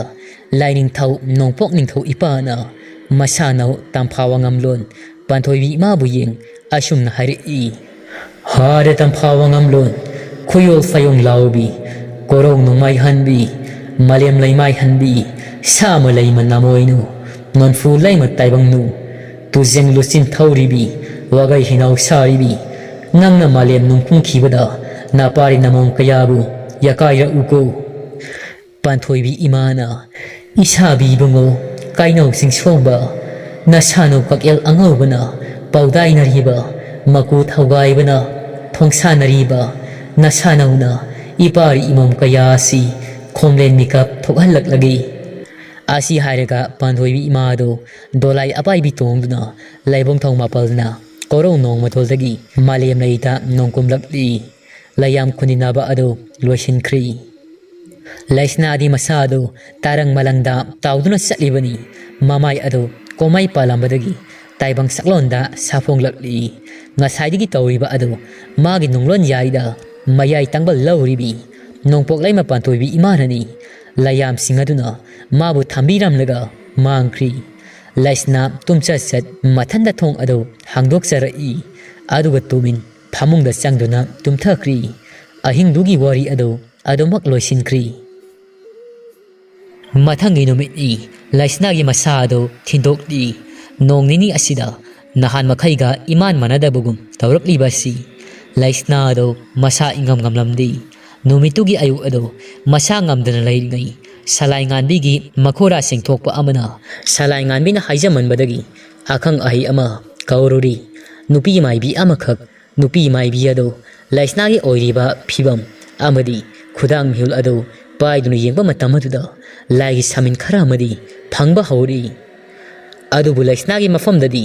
ꯂꯥꯏꯅꯤꯡꯊꯧ ꯅꯣꯡꯄꯣꯛ ꯅꯤꯡꯊꯧ ꯏꯄꯥꯅ ꯃꯁꯥꯅꯧ ꯇꯝꯐꯥ ꯋꯥꯉꯝꯂꯣꯟ ꯄꯥꯟꯊꯣꯏꯕꯤ ꯏꯃꯥꯕꯨ ꯌꯦꯡ ꯑꯁꯨꯝꯅ ꯍꯥꯏꯔꯛꯏ꯫ ꯍꯥꯔꯦ ꯇꯝꯐꯥ ꯋꯥꯉꯝꯂꯣꯟ, ꯈꯨꯌꯣꯜ ꯐꯌꯣꯡ ꯂꯥꯎꯕꯤ, ꯀꯣꯔꯧ ꯅꯣꯡꯃꯥꯏ ꯍꯟꯕꯤ, ꯃꯥꯂꯦꯝ ꯂꯩꯃꯥꯏ ꯍꯟꯕꯤ, ꯁꯥꯃ ꯂꯩꯃ ꯅꯃꯣꯏꯅꯨ, ꯅꯣꯟꯐꯨ ꯂꯩꯃ ꯇꯥꯏꯕꯪꯅꯨ, ꯇꯨꯖꯦꯡ ꯂꯨꯆꯤꯟ ꯊꯧꯔꯤꯕꯤ, ꯋꯥꯒꯩ ꯍꯤꯅꯥꯎ ꯁꯥꯔꯤꯕꯤ, ꯅꯪꯅ ꯃꯥꯂꯦꯝ ꯅꯨꯡ ꯀꯨꯝꯈꯤꯕꯗ ꯅꯄꯥꯔꯤ ꯅꯃꯣꯝ ꯀꯌꯥꯕꯨ ꯌꯥꯀꯥꯏꯔꯛꯎꯀꯣ꯫ ꯄꯥꯟꯊꯣꯏꯕꯤ ꯏꯃꯥꯅ, ꯏꯁꯥꯕꯤ ꯏꯕꯨꯡꯉꯣ, ꯀꯥꯏꯅꯧ ꯆꯤꯡꯁꯣꯡꯕ, ꯅꯁꯥꯅꯧ ꯀꯛꯌꯦꯜ ꯑꯉꯧꯕꯅ ꯄꯥꯎꯗꯥꯏꯅꯔꯤꯕ, ꯃꯀꯨ ꯊꯧꯒꯥꯏꯕꯅ ꯊꯣꯡꯁꯥꯅꯔꯤꯕ ꯅꯁꯥꯅꯧꯅ ꯏꯄꯥꯔꯤ ꯏꯃꯣꯝ ꯀꯌꯥ ꯑꯁꯤ ꯈꯣꯝꯂꯦꯟ ꯃꯤꯀꯞ ꯊꯣꯛꯍꯜꯂꯛꯂꯒꯦ꯫ ꯑꯁꯤ ꯍꯥꯏꯔꯒ ꯄꯥꯟꯊꯣꯏꯕꯤ ꯏꯃꯥꯗꯨ ꯗꯣꯂꯥꯏ ꯑꯄꯥꯏꯕꯤ ꯇꯣꯡꯗꯨꯅ ꯂꯥꯏꯕꯨꯡꯊꯧ ꯃꯥꯄꯜꯅ ꯀꯣꯔꯧ ꯅꯣꯡꯃꯗꯣꯜꯗꯒꯤ ꯃꯥꯂꯦꯝ ꯂꯩꯗ ꯅꯣꯡꯀꯨꯝꯂꯛꯂꯤ꯫ ꯂꯩꯌꯥꯝ ꯈꯨꯟꯗꯤꯟꯅꯕ ꯑꯗꯨ ꯂꯣꯏꯁꯤꯟꯈ꯭ꯔꯤ꯫ ꯂꯩꯁꯅꯥꯗꯤ ꯃꯁꯥ ꯑꯗꯨ ꯇꯥꯔꯪ ꯃꯂꯪꯗ ꯇꯥꯎꯗꯨꯅ ꯆꯠꯂꯤꯕꯅꯤ꯫ ꯃꯃꯥꯏ ꯑꯗꯨ ꯀꯣꯃꯥꯏ ꯄꯥꯜꯂꯝꯕꯗꯒꯤ ꯇꯥꯏꯕꯪ ꯁꯛꯂꯣꯟꯗ ꯁꯥꯐꯣꯡꯂꯛꯂꯤ꯫ ꯉꯁꯥꯏꯗꯒꯤ ꯇꯧꯔꯤꯕ ꯑꯗꯨ ꯃꯥꯒꯤ ꯅꯨꯡꯂꯣꯟ ꯌꯥꯏꯗ ꯃꯌꯥꯏ ꯇꯪꯕ ꯂꯧꯔꯤꯕꯤ ꯅꯣꯡꯄꯣꯛ ꯂꯩꯃ ꯄꯥꯟꯊꯣꯏꯕꯤ ꯏꯃꯥꯅꯅꯤ꯫ ꯂꯩꯌꯥꯝꯁꯤꯡ ꯑꯗꯨꯅ ꯃꯥꯕꯨ ꯊꯝꯕꯤꯔꯝꯂꯒ ꯃꯥꯡꯈ꯭ꯔꯤ꯫ ꯂꯩꯁꯅꯥ ꯇꯨꯝꯆꯠ ꯆꯠ ꯃꯊꯟꯗ ꯊꯣꯡ ꯑꯗꯨ ꯍꯥꯡꯗꯣꯛꯆꯔꯛꯏ꯫ ꯑꯗꯨꯒ ꯇꯨꯃꯤꯟ ꯐꯃꯨꯡꯗ ꯆꯪꯗꯨꯅ ꯇꯨꯝꯊꯈ꯭ꯔꯤ꯫ ꯑꯍꯤꯡꯗꯨꯒꯤ ꯋꯥꯔꯤ ꯑꯗꯨ ꯑꯗꯨꯃꯛ ꯂꯣꯏꯁꯤꯟꯈ꯭ꯔꯤ꯫ ꯃꯊꯪꯒꯤ ꯅꯨꯃꯤꯠꯅꯤ꯫ ꯂꯩꯁꯅꯥꯒꯤ ꯃꯁꯥ ꯑꯗꯨ ꯊꯤꯟꯗꯣꯛꯂꯤ꯫ ꯅꯣꯡ ꯅꯤꯅꯤ ꯑꯁꯤꯗ ꯅꯍꯥꯟ ꯃꯈꯩꯒ ꯏꯃꯥꯟ ꯃꯥꯟꯅꯗꯕꯒꯨꯝ ꯇꯧꯔꯛꯂꯤꯕ ꯑꯁꯤ ꯂꯩꯁꯅꯥ ꯑꯗꯨ ꯃꯁꯥ ꯏꯉꯝ ꯉꯝꯂꯝꯗꯦ꯫ ꯅꯨꯃꯤꯠꯇꯨꯒꯤ ꯑꯌꯨꯛ ꯑꯗꯨ ꯃꯁꯥ ꯉꯝꯗꯅ ꯂꯩꯔꯤꯉꯩ ꯁꯂꯥꯏ ꯉꯥꯟꯕꯤꯒꯤ ꯃꯈꯣꯔꯥ ꯁꯦꯡꯊꯣꯛꯄ ꯑꯃꯅ ꯁꯂꯥꯏ ꯉꯥꯟꯕꯤꯅ ꯍꯥꯏꯖꯃꯟꯕꯗꯒꯤ ꯑꯈꯪ ꯑꯍꯩ ꯑꯃ ꯀꯧꯔꯨꯔꯤ꯫ ꯅꯨꯄꯤ ꯃꯥꯏꯕꯤ ꯑꯃꯈꯛ ꯅꯨꯄꯤ ꯃꯥꯏꯕꯤ ꯑꯗꯨ ꯂꯩꯁꯅꯥꯒꯤ ꯑꯣꯏꯔꯤꯕ ꯐꯤꯕꯝ ꯑꯃꯗꯤ ꯈꯨꯗꯥꯡ ꯃꯤꯍꯨꯜ ꯑꯗꯨ ꯄꯥꯏꯗꯨꯅ ꯌꯦꯡꯕ ꯃꯇꯝ ꯑꯗꯨꯗ ꯂꯥꯏꯒꯤ ꯁꯥꯃꯤꯟ ꯈꯔ ꯑꯃꯗꯤ ꯐꯪꯕ ꯍꯧꯔꯛꯏ꯫ ꯑꯗꯨꯕꯨ ꯂꯩꯁꯅꯥꯒꯤ ꯃꯐꯝꯗꯗꯤ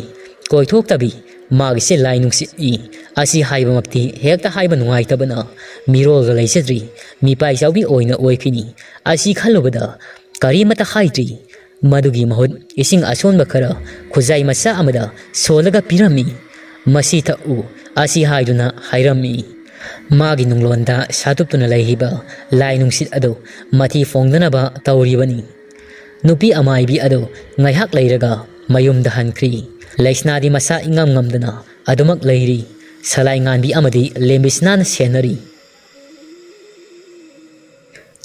ꯀꯣꯏꯊꯣꯛꯇꯕꯤ ꯃꯥꯒꯤꯁꯦ ꯂꯥꯏ ꯅꯨꯡꯁꯤꯠꯅꯤ꯫ ꯑꯁꯤ ꯍꯥꯏꯕꯃꯛꯇꯤ ꯍꯦꯛꯇ ꯍꯥꯏꯕ ꯅꯨꯡꯉꯥꯏꯇꯕꯅ ꯃꯤꯔꯣꯜꯒ ꯂꯩꯖꯗ꯭ꯔꯤ, ꯃꯤꯄꯥꯏ ꯆꯥꯎꯕꯤ ꯑꯣꯏꯅ ꯑꯣꯏꯈꯤꯅꯤ꯫ ꯑꯁꯤ ꯈꯜꯂꯨꯕꯗ ꯀꯔꯤꯃꯠꯇ ꯍꯥꯏꯗ꯭ꯔꯤ꯫ ꯃꯗꯨꯒꯤ ꯃꯍꯨꯠ ꯏꯁꯤꯡ ꯑꯁꯣꯟꯕ ꯈꯔ ꯈꯨꯖꯥꯏ ꯃꯆꯥ ꯑꯃꯗ ꯁꯣꯜꯂꯒ ꯄꯤꯔꯝꯃꯤ꯫ "ꯃꯁꯤ ꯊꯛꯎ" ꯑꯁꯤ ꯍꯥꯏꯗꯨꯅ ꯍꯥꯏꯔꯝꯃꯤ꯫ ꯃꯥꯒꯤ ꯅꯨꯡꯂꯣꯟꯗ ꯁꯥꯇꯨꯞꯇꯨꯅ ꯂꯩꯔꯤꯕ ꯂꯥꯏ ꯅꯨꯡꯁꯤꯠ ꯑꯗꯨ ꯃꯊꯤ ꯐꯣꯡꯗꯅꯕ ꯇꯧꯔꯤꯕꯅꯤ꯫ ꯅꯨꯄꯤ ꯑꯃꯥꯏꯕꯤ ꯑꯗꯨ ꯉꯥꯏꯍꯥꯛ ꯂꯩꯔꯒ ꯃꯌꯨꯝꯗ ꯍꯟꯈ꯭ꯔꯤ꯫ ꯂꯩꯁꯅꯥꯗꯤ ꯃꯁꯥ ꯏꯉꯝ ꯉꯝꯗꯅ ꯑꯗꯨꯃꯛ ꯂꯩꯔꯤ꯫ ꯁꯂꯥꯏ ꯉꯥꯟꯕꯤ ꯑꯃꯗꯤ ꯂꯦꯝꯕꯤꯁꯅꯥꯅ ꯁꯦꯟꯅꯔꯤ꯫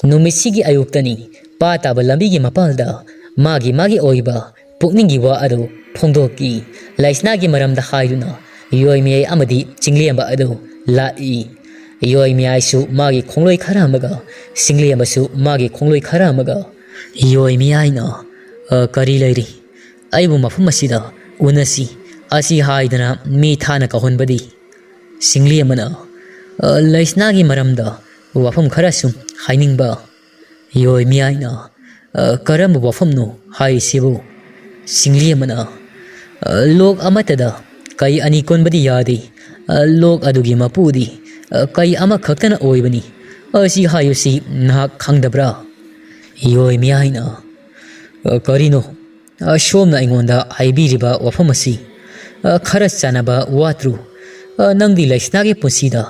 ꯅꯨꯃꯤꯠꯁꯤꯒꯤ ꯑꯌꯨꯛꯇꯅꯤ꯫ ꯄꯥ ꯇꯥꯕ ꯂꯝꯕꯤꯒꯤ ꯃꯄꯥꯜꯗ ꯃꯥꯒꯤ ꯃꯥꯒꯤ ꯑꯣꯏꯕ ꯄꯨꯛꯅꯤꯡꯒꯤ ꯋꯥ ꯑꯗꯨ ꯐꯣꯡꯗꯣꯛꯈꯤ꯫ ꯂꯩꯁꯅꯥꯒꯤ ꯃꯔꯝꯗ ꯍꯥꯏꯗꯨꯅ ꯌꯣꯏꯃꯤꯌꯥꯏ ꯑꯃꯗꯤ ꯆꯤꯡꯂꯦꯝꯕ ꯑꯗꯨ ꯂꯥꯛꯏ꯫ ꯌꯣꯏꯃꯤꯌꯥꯏꯁꯨ ꯃꯥꯒꯤ ꯈꯣꯡꯂꯣꯏ ꯈꯔ ꯑꯃꯒ, ꯆꯤꯡꯂꯦꯝꯕꯁꯨ ꯃꯥꯒꯤ ꯈꯣꯡꯂꯣꯏ ꯈꯔ ꯑꯃꯒ꯫ ꯌꯣꯏꯃꯤꯌꯥꯏꯅ, "ꯑ, ꯀꯔꯤ ꯂꯩꯔꯤ? ꯑꯩꯕꯨ ꯃꯐꯝ ꯑꯁꯤꯗ ꯎꯅꯁꯤ" ꯑꯁꯤ ꯍꯥꯏꯗꯅ ꯃꯤ ꯊꯥꯅ ꯀꯧꯍꯟꯕꯗꯤ꯫ ꯆꯤꯡꯂꯦꯝꯕꯅ, "ꯑ, ꯂꯩꯁꯅꯥꯒꯤ ꯃꯔꯝꯗ ꯋꯥꯐꯝ ꯈꯔ ꯁꯨꯝ ꯍꯥꯏꯅꯤꯡꯕ"꯫ ꯌꯣꯏꯃꯤꯌꯥꯏꯅ, "ꯑ, ꯀꯔꯝꯕ ꯋꯥꯐꯝꯅꯣ ꯍꯥꯏꯔꯤꯁꯤꯕꯨ?" ꯆꯤꯡꯂꯦꯝꯕꯅ, "ꯑ, ꯂꯣꯛ ꯑꯃꯠꯇꯗ ꯀꯩ ꯑꯅꯤ ꯀꯣꯟꯕꯗꯤ ꯌꯥꯗꯦ꯫ ꯑ, ꯂꯣꯛ ꯑꯗꯨꯒꯤ ꯃꯄꯨꯗꯤ, ꯑ, ꯀꯩ ꯑꯃꯈꯛꯇꯅ ꯑꯣꯏꯕꯅꯤ꯫ ꯑꯁꯤ ꯍꯥꯏꯕꯁꯤ ꯅꯍꯥꯛ ꯈꯪꯗꯕ꯭ꯔꯥ?" ꯌꯣꯏꯃꯤꯌꯥꯏꯅ, "ꯑ, ꯀꯔꯤꯅꯣ? ꯑ, ꯁꯣꯝꯅ ꯑꯩꯉꯣꯟꯗ ꯍꯥꯏꯕꯤꯔꯤꯕ ꯋꯥꯐꯝ ꯑꯁꯤ, ꯑ, ꯈꯔ ꯆꯥꯟꯅꯕ ꯋꯥꯠꯇ꯭ꯔꯣ? ꯑ, ꯅꯪꯗꯤ ꯂꯩꯁꯅꯥꯒꯤ ꯄꯨꯟꯁꯤꯗ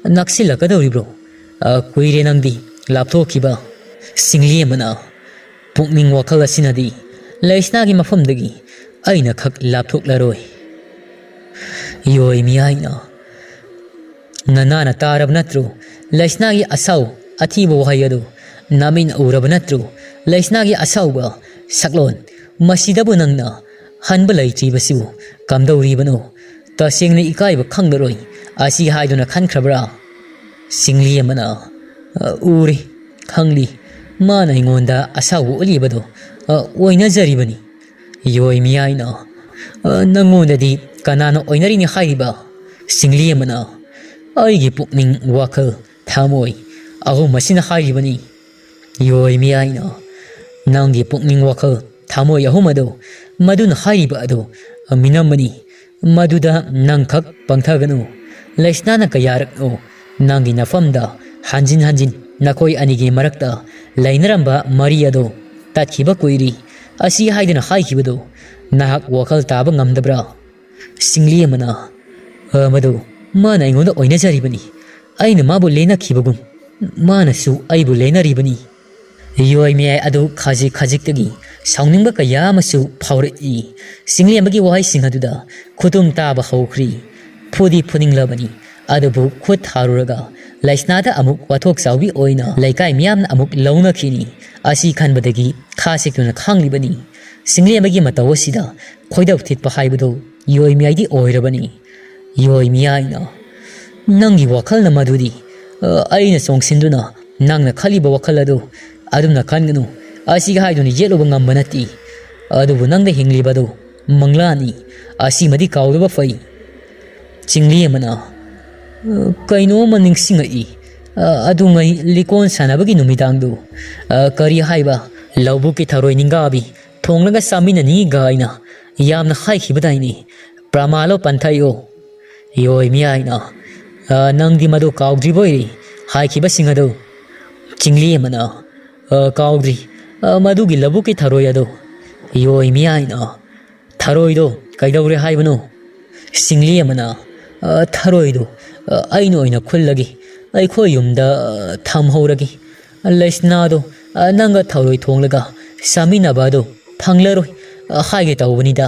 ꯅꯛꯁꯤꯜꯂꯛꯀꯗꯧꯔꯤꯕ꯭ꯔꯣ? ꯑ, ꯀꯨꯏꯔꯦ ꯅꯪꯗꯤ ꯂꯥꯞꯊꯣꯛꯈꯤꯕ"꯫ ꯆꯤꯡꯂꯦꯝꯕꯅ, "ꯄꯨꯛꯅꯤꯡ ꯋꯥꯈꯜ ꯑꯁꯤꯅꯗꯤ ꯂꯩꯁꯅꯥꯒꯤ ꯃꯐꯝꯗꯒꯤ ꯑꯩꯅ ꯈꯛ ꯂꯥꯞꯊꯣꯛꯂꯔꯣꯏ"꯫ ꯌꯣꯏꯃꯤꯌꯥꯏꯅ, "ꯅꯅꯥꯅ ꯇꯥꯔꯕ ꯅꯠꯇ꯭ꯔꯣ? ꯂꯩꯁꯅꯥꯒꯤ ꯑꯁꯥꯎ ꯑꯊꯤꯕ ꯋꯥꯍꯩ ꯑꯗꯨ ꯅꯃꯤꯠꯅ ꯎꯔꯕ ꯅꯠꯇ꯭ꯔꯣ? ꯂꯩꯁꯅꯥꯒꯤ ꯑꯁꯥꯎꯕ ꯁꯛꯂꯣꯟ, ꯃꯁꯤꯗꯕꯨ ꯅꯪꯅ ꯍꯟꯕ ꯂꯩꯇ꯭ꯔꯤꯕꯁꯤꯕꯨ ꯀꯝꯗꯧꯔꯤꯕꯅꯣ? ꯇꯁꯦꯡꯅ ꯏꯀꯥꯏꯕ ꯈꯪꯂꯔꯣꯏ ꯑꯁꯤ ꯍꯥꯏꯗꯨꯅ ꯈꯟꯈ꯭ꯔꯕ꯭ꯔꯥ?" ꯆꯤꯡꯂꯦꯝꯕꯅ, "ꯑ, ꯎꯔꯦ, ꯈꯪꯂꯤ꯫ ꯃꯥꯅ ꯑꯩꯉꯣꯟꯗ ꯑꯁꯥꯎꯕ ꯎꯠꯂꯤꯕꯗꯣ, ꯑ, ꯑꯣꯏꯅꯖꯔꯤꯕꯅꯤ"꯫ ꯌꯣꯏꯃꯤꯌꯥꯏꯅ, "ꯑ, ꯅꯪꯉꯣꯟꯗꯗꯤ ꯀꯅꯥꯅ ꯑꯣꯏꯅꯔꯤꯅꯤ ꯍꯥꯏꯔꯤꯕ?" ꯆꯤꯡꯂꯦꯝꯕꯅ, "ꯑꯩꯒꯤ ꯄꯨꯛꯅꯤꯡ, ꯋꯥꯈꯜ, ꯊꯃꯣꯏ ꯑꯍꯨꯝ ꯑꯁꯤꯅ ꯍꯥꯏꯔꯤꯕꯅꯤ"꯫ ꯌꯣꯏꯃꯤꯌꯥꯏꯅ, "ꯅꯪꯒꯤ ꯄꯨꯛꯅꯤꯡ, ꯋꯥꯈꯜ, ꯊꯃꯣꯏ ꯑꯍꯨꯝ ꯑꯗꯨ ꯃꯗꯨꯅ ꯍꯥꯏꯔꯤꯕ ꯑꯗꯨ ꯃꯤꯅꯝꯕꯅꯤ꯫ ꯃꯗꯨꯗ ꯅꯪꯈꯛ ꯄꯪꯊꯒꯅꯨ꯫ ꯂꯩꯁꯅꯥꯅ ꯀꯌꯥꯔꯛꯅꯣ ꯅꯪꯒꯤ ꯅꯐꯝꯗ ꯍꯟꯖꯤꯟ ꯍꯟꯖꯤꯟ ꯅꯈꯣꯏ ꯑꯅꯤꯒꯤ ꯃꯔꯛꯇ ꯂꯩꯅꯔꯝꯕ ꯃꯔꯤ ꯑꯗꯨ ꯇꯠꯈꯤꯕ ꯀꯨꯏꯔꯤ ꯑꯁꯤ ꯍꯥꯏꯗꯨꯅ ꯍꯥꯏꯈꯤꯕꯗꯨ ꯅꯍꯥꯛ ꯋꯥꯈꯜ ꯇꯥꯕ ꯉꯝꯗꯕ꯭ꯔꯥ? ꯁꯤꯡꯂꯤ ꯑꯃꯅ, "ꯑ, ꯃꯗꯨ ꯃꯥꯅ ꯑꯩꯉꯣꯟꯗ ꯑꯣꯏꯅꯖꯔꯤꯕꯅꯤ꯫ ꯑꯩꯅ ꯃꯥꯕꯨ ꯂꯦꯟꯅꯈꯤꯕꯒꯨꯝ ꯃꯥꯅꯁꯨ ꯑꯩꯕꯨ ꯂꯦꯟꯅꯔꯤꯕꯅꯤ"꯫ ꯌꯣꯏ ꯃꯌꯥꯏ ꯑꯗꯨ ꯈꯖꯤꯛ ꯈꯖꯤꯛꯇꯒꯤ ꯁꯥꯎꯅꯤꯡꯕ ꯀꯌꯥ ꯑꯃꯁꯨ ꯐꯥꯎꯔꯛꯏ꯫ ꯁꯤꯡꯂꯦꯝꯕꯒꯤ ꯋꯥꯍꯩꯁꯤꯡ ꯑꯗꯨꯗ ꯈꯨꯇꯨꯝ ꯇꯥꯕ ꯍꯧꯈ꯭ꯔꯤ꯫ ꯐꯨꯗꯤ ꯐꯨꯅꯤꯡꯂꯕꯅꯤ, ꯑꯗꯨꯕꯨ ꯈꯨꯠ ꯊꯥꯔꯨꯔꯒ ꯂꯩꯁꯅꯥꯗ ꯑꯃꯨꯛ ꯋꯥꯊꯣꯛ ꯆꯥꯎꯕꯤ ꯑꯣꯏꯅ ꯂꯩꯀꯥꯏ ꯃꯤꯌꯥꯝꯅ ꯑꯃꯨꯛ ꯂꯧꯅꯈꯤꯅꯤ꯫ ꯑꯁꯤ ꯈꯟꯕꯗꯒꯤ ꯈꯥ ꯁꯤꯛꯇꯨꯅ ꯈꯥꯡꯂꯤꯕꯅꯤ꯫ ꯁꯤꯡꯂꯦꯝꯕꯒꯤ ꯃꯇꯧ ꯑꯁꯤꯗ ꯈꯣꯏꯗꯧ ꯊꯤꯠꯄ ꯍꯥꯏꯕꯗꯨ ꯌꯣꯏ ꯃꯌꯥꯏꯗꯤ ꯑꯣꯏꯔꯕꯅꯤ꯫ ꯌꯣꯏ ꯃꯌꯥꯏꯅ, "ꯅꯪꯒꯤ ꯋꯥꯈꯜꯅ ꯃꯗꯨꯗꯤ, ꯑ, ꯑꯩꯅ ꯆꯣꯡꯁꯤꯟꯗꯨꯅ ꯅꯪꯅ ꯈꯜꯂꯤꯕ ꯋꯥꯈꯜ ꯑꯗꯨ ꯑꯗꯨꯝꯅ ꯈꯟꯒꯅꯨ꯫ ꯑꯁꯤꯒ ꯍꯥꯏꯗꯨꯅ ꯌꯦꯠꯂꯨꯕ ꯉꯝꯕ ꯅꯠꯇꯦ꯫ ꯑꯗꯨꯕꯨ ꯅꯪꯗ ꯍꯤꯡꯂꯤꯕ ꯑꯗꯨ ꯃꯪꯂꯥꯟꯅꯤ꯫ ꯑꯁꯤꯃꯗꯤ ꯀꯥꯎꯗꯕ ꯐꯩ"꯫ ꯆꯤꯡꯂꯤ ꯑꯃꯅ, "ꯑ, ꯀꯩꯅꯣ ꯑꯃ ꯅꯤꯡꯁꯤꯡꯉꯛꯏ꯫ ꯑ, ꯑꯗꯨꯉꯩ ꯂꯤꯀꯣꯟ ꯁꯥꯟꯅꯕꯒꯤ ꯅꯨꯃꯤꯗꯥꯡꯗꯨ, ꯑ, ꯀꯔꯤ ꯍꯥꯏꯕ, ꯂꯧꯕꯨꯛꯀꯤ ꯊꯔꯣꯏ ꯅꯤꯡꯒꯥꯕꯤ ꯊꯣꯡꯂꯒ ꯆꯥꯃꯤꯟꯅꯅꯤ ꯒꯥꯏꯅ ꯌꯥꯝꯅ ꯍꯥꯏꯈꯤꯕꯗꯥꯏꯅꯦ? ꯄ꯭ꯔꯃꯥꯂꯣ ꯄꯟꯊꯩꯌꯣ"꯫ ꯌꯣꯏ ꯃꯤꯌꯥꯏꯅ, "ꯑ, ꯅꯪꯗꯤ ꯃꯗꯨ ꯀꯥꯎꯗ꯭ꯔꯤꯕꯣꯏꯔꯦ, ꯍꯥꯏꯈꯤꯕꯁꯤꯡ ꯑꯗꯨ"꯫ ꯆꯤꯡꯂꯤ ꯑꯃꯅ, "ꯑ, ꯀꯥꯎꯗ꯭ꯔꯤ꯫ ꯑ, ꯃꯗꯨꯒꯤ ꯂꯧꯕꯨꯛꯀꯤ ꯊꯔꯣꯏ ꯑꯗꯣ"꯫ ꯌꯣꯏ ꯃꯤꯌꯥꯏꯅ, "ꯊꯔꯣꯏꯗꯣ ꯀꯩꯗꯧꯔꯦ ꯍꯥꯏꯕꯅꯣ?" ꯁꯤꯡꯂꯤ ꯑꯃꯅ, "ꯑ, ꯊꯔꯣꯏꯗꯣ, ꯑ, ꯑꯩꯅ ꯑꯣꯏꯅ ꯈꯨꯜꯂꯒꯦ꯫ ꯑꯩꯈꯣꯏ ꯌꯨꯝꯗ, ꯑ, ꯊꯝꯍꯧꯔꯒꯦ꯫ ꯂꯩꯁꯅꯥꯗꯣ, ꯑ, ꯅꯪꯒ ꯊꯔꯣꯏ ꯊꯣꯡꯂꯒ ꯆꯥꯃꯤꯟꯅꯕ ꯑꯗꯨ ꯐꯪꯂꯔꯣꯏ, ꯑ, ꯍꯥꯏꯒꯦ ꯇꯧꯕꯅꯤꯗ"꯫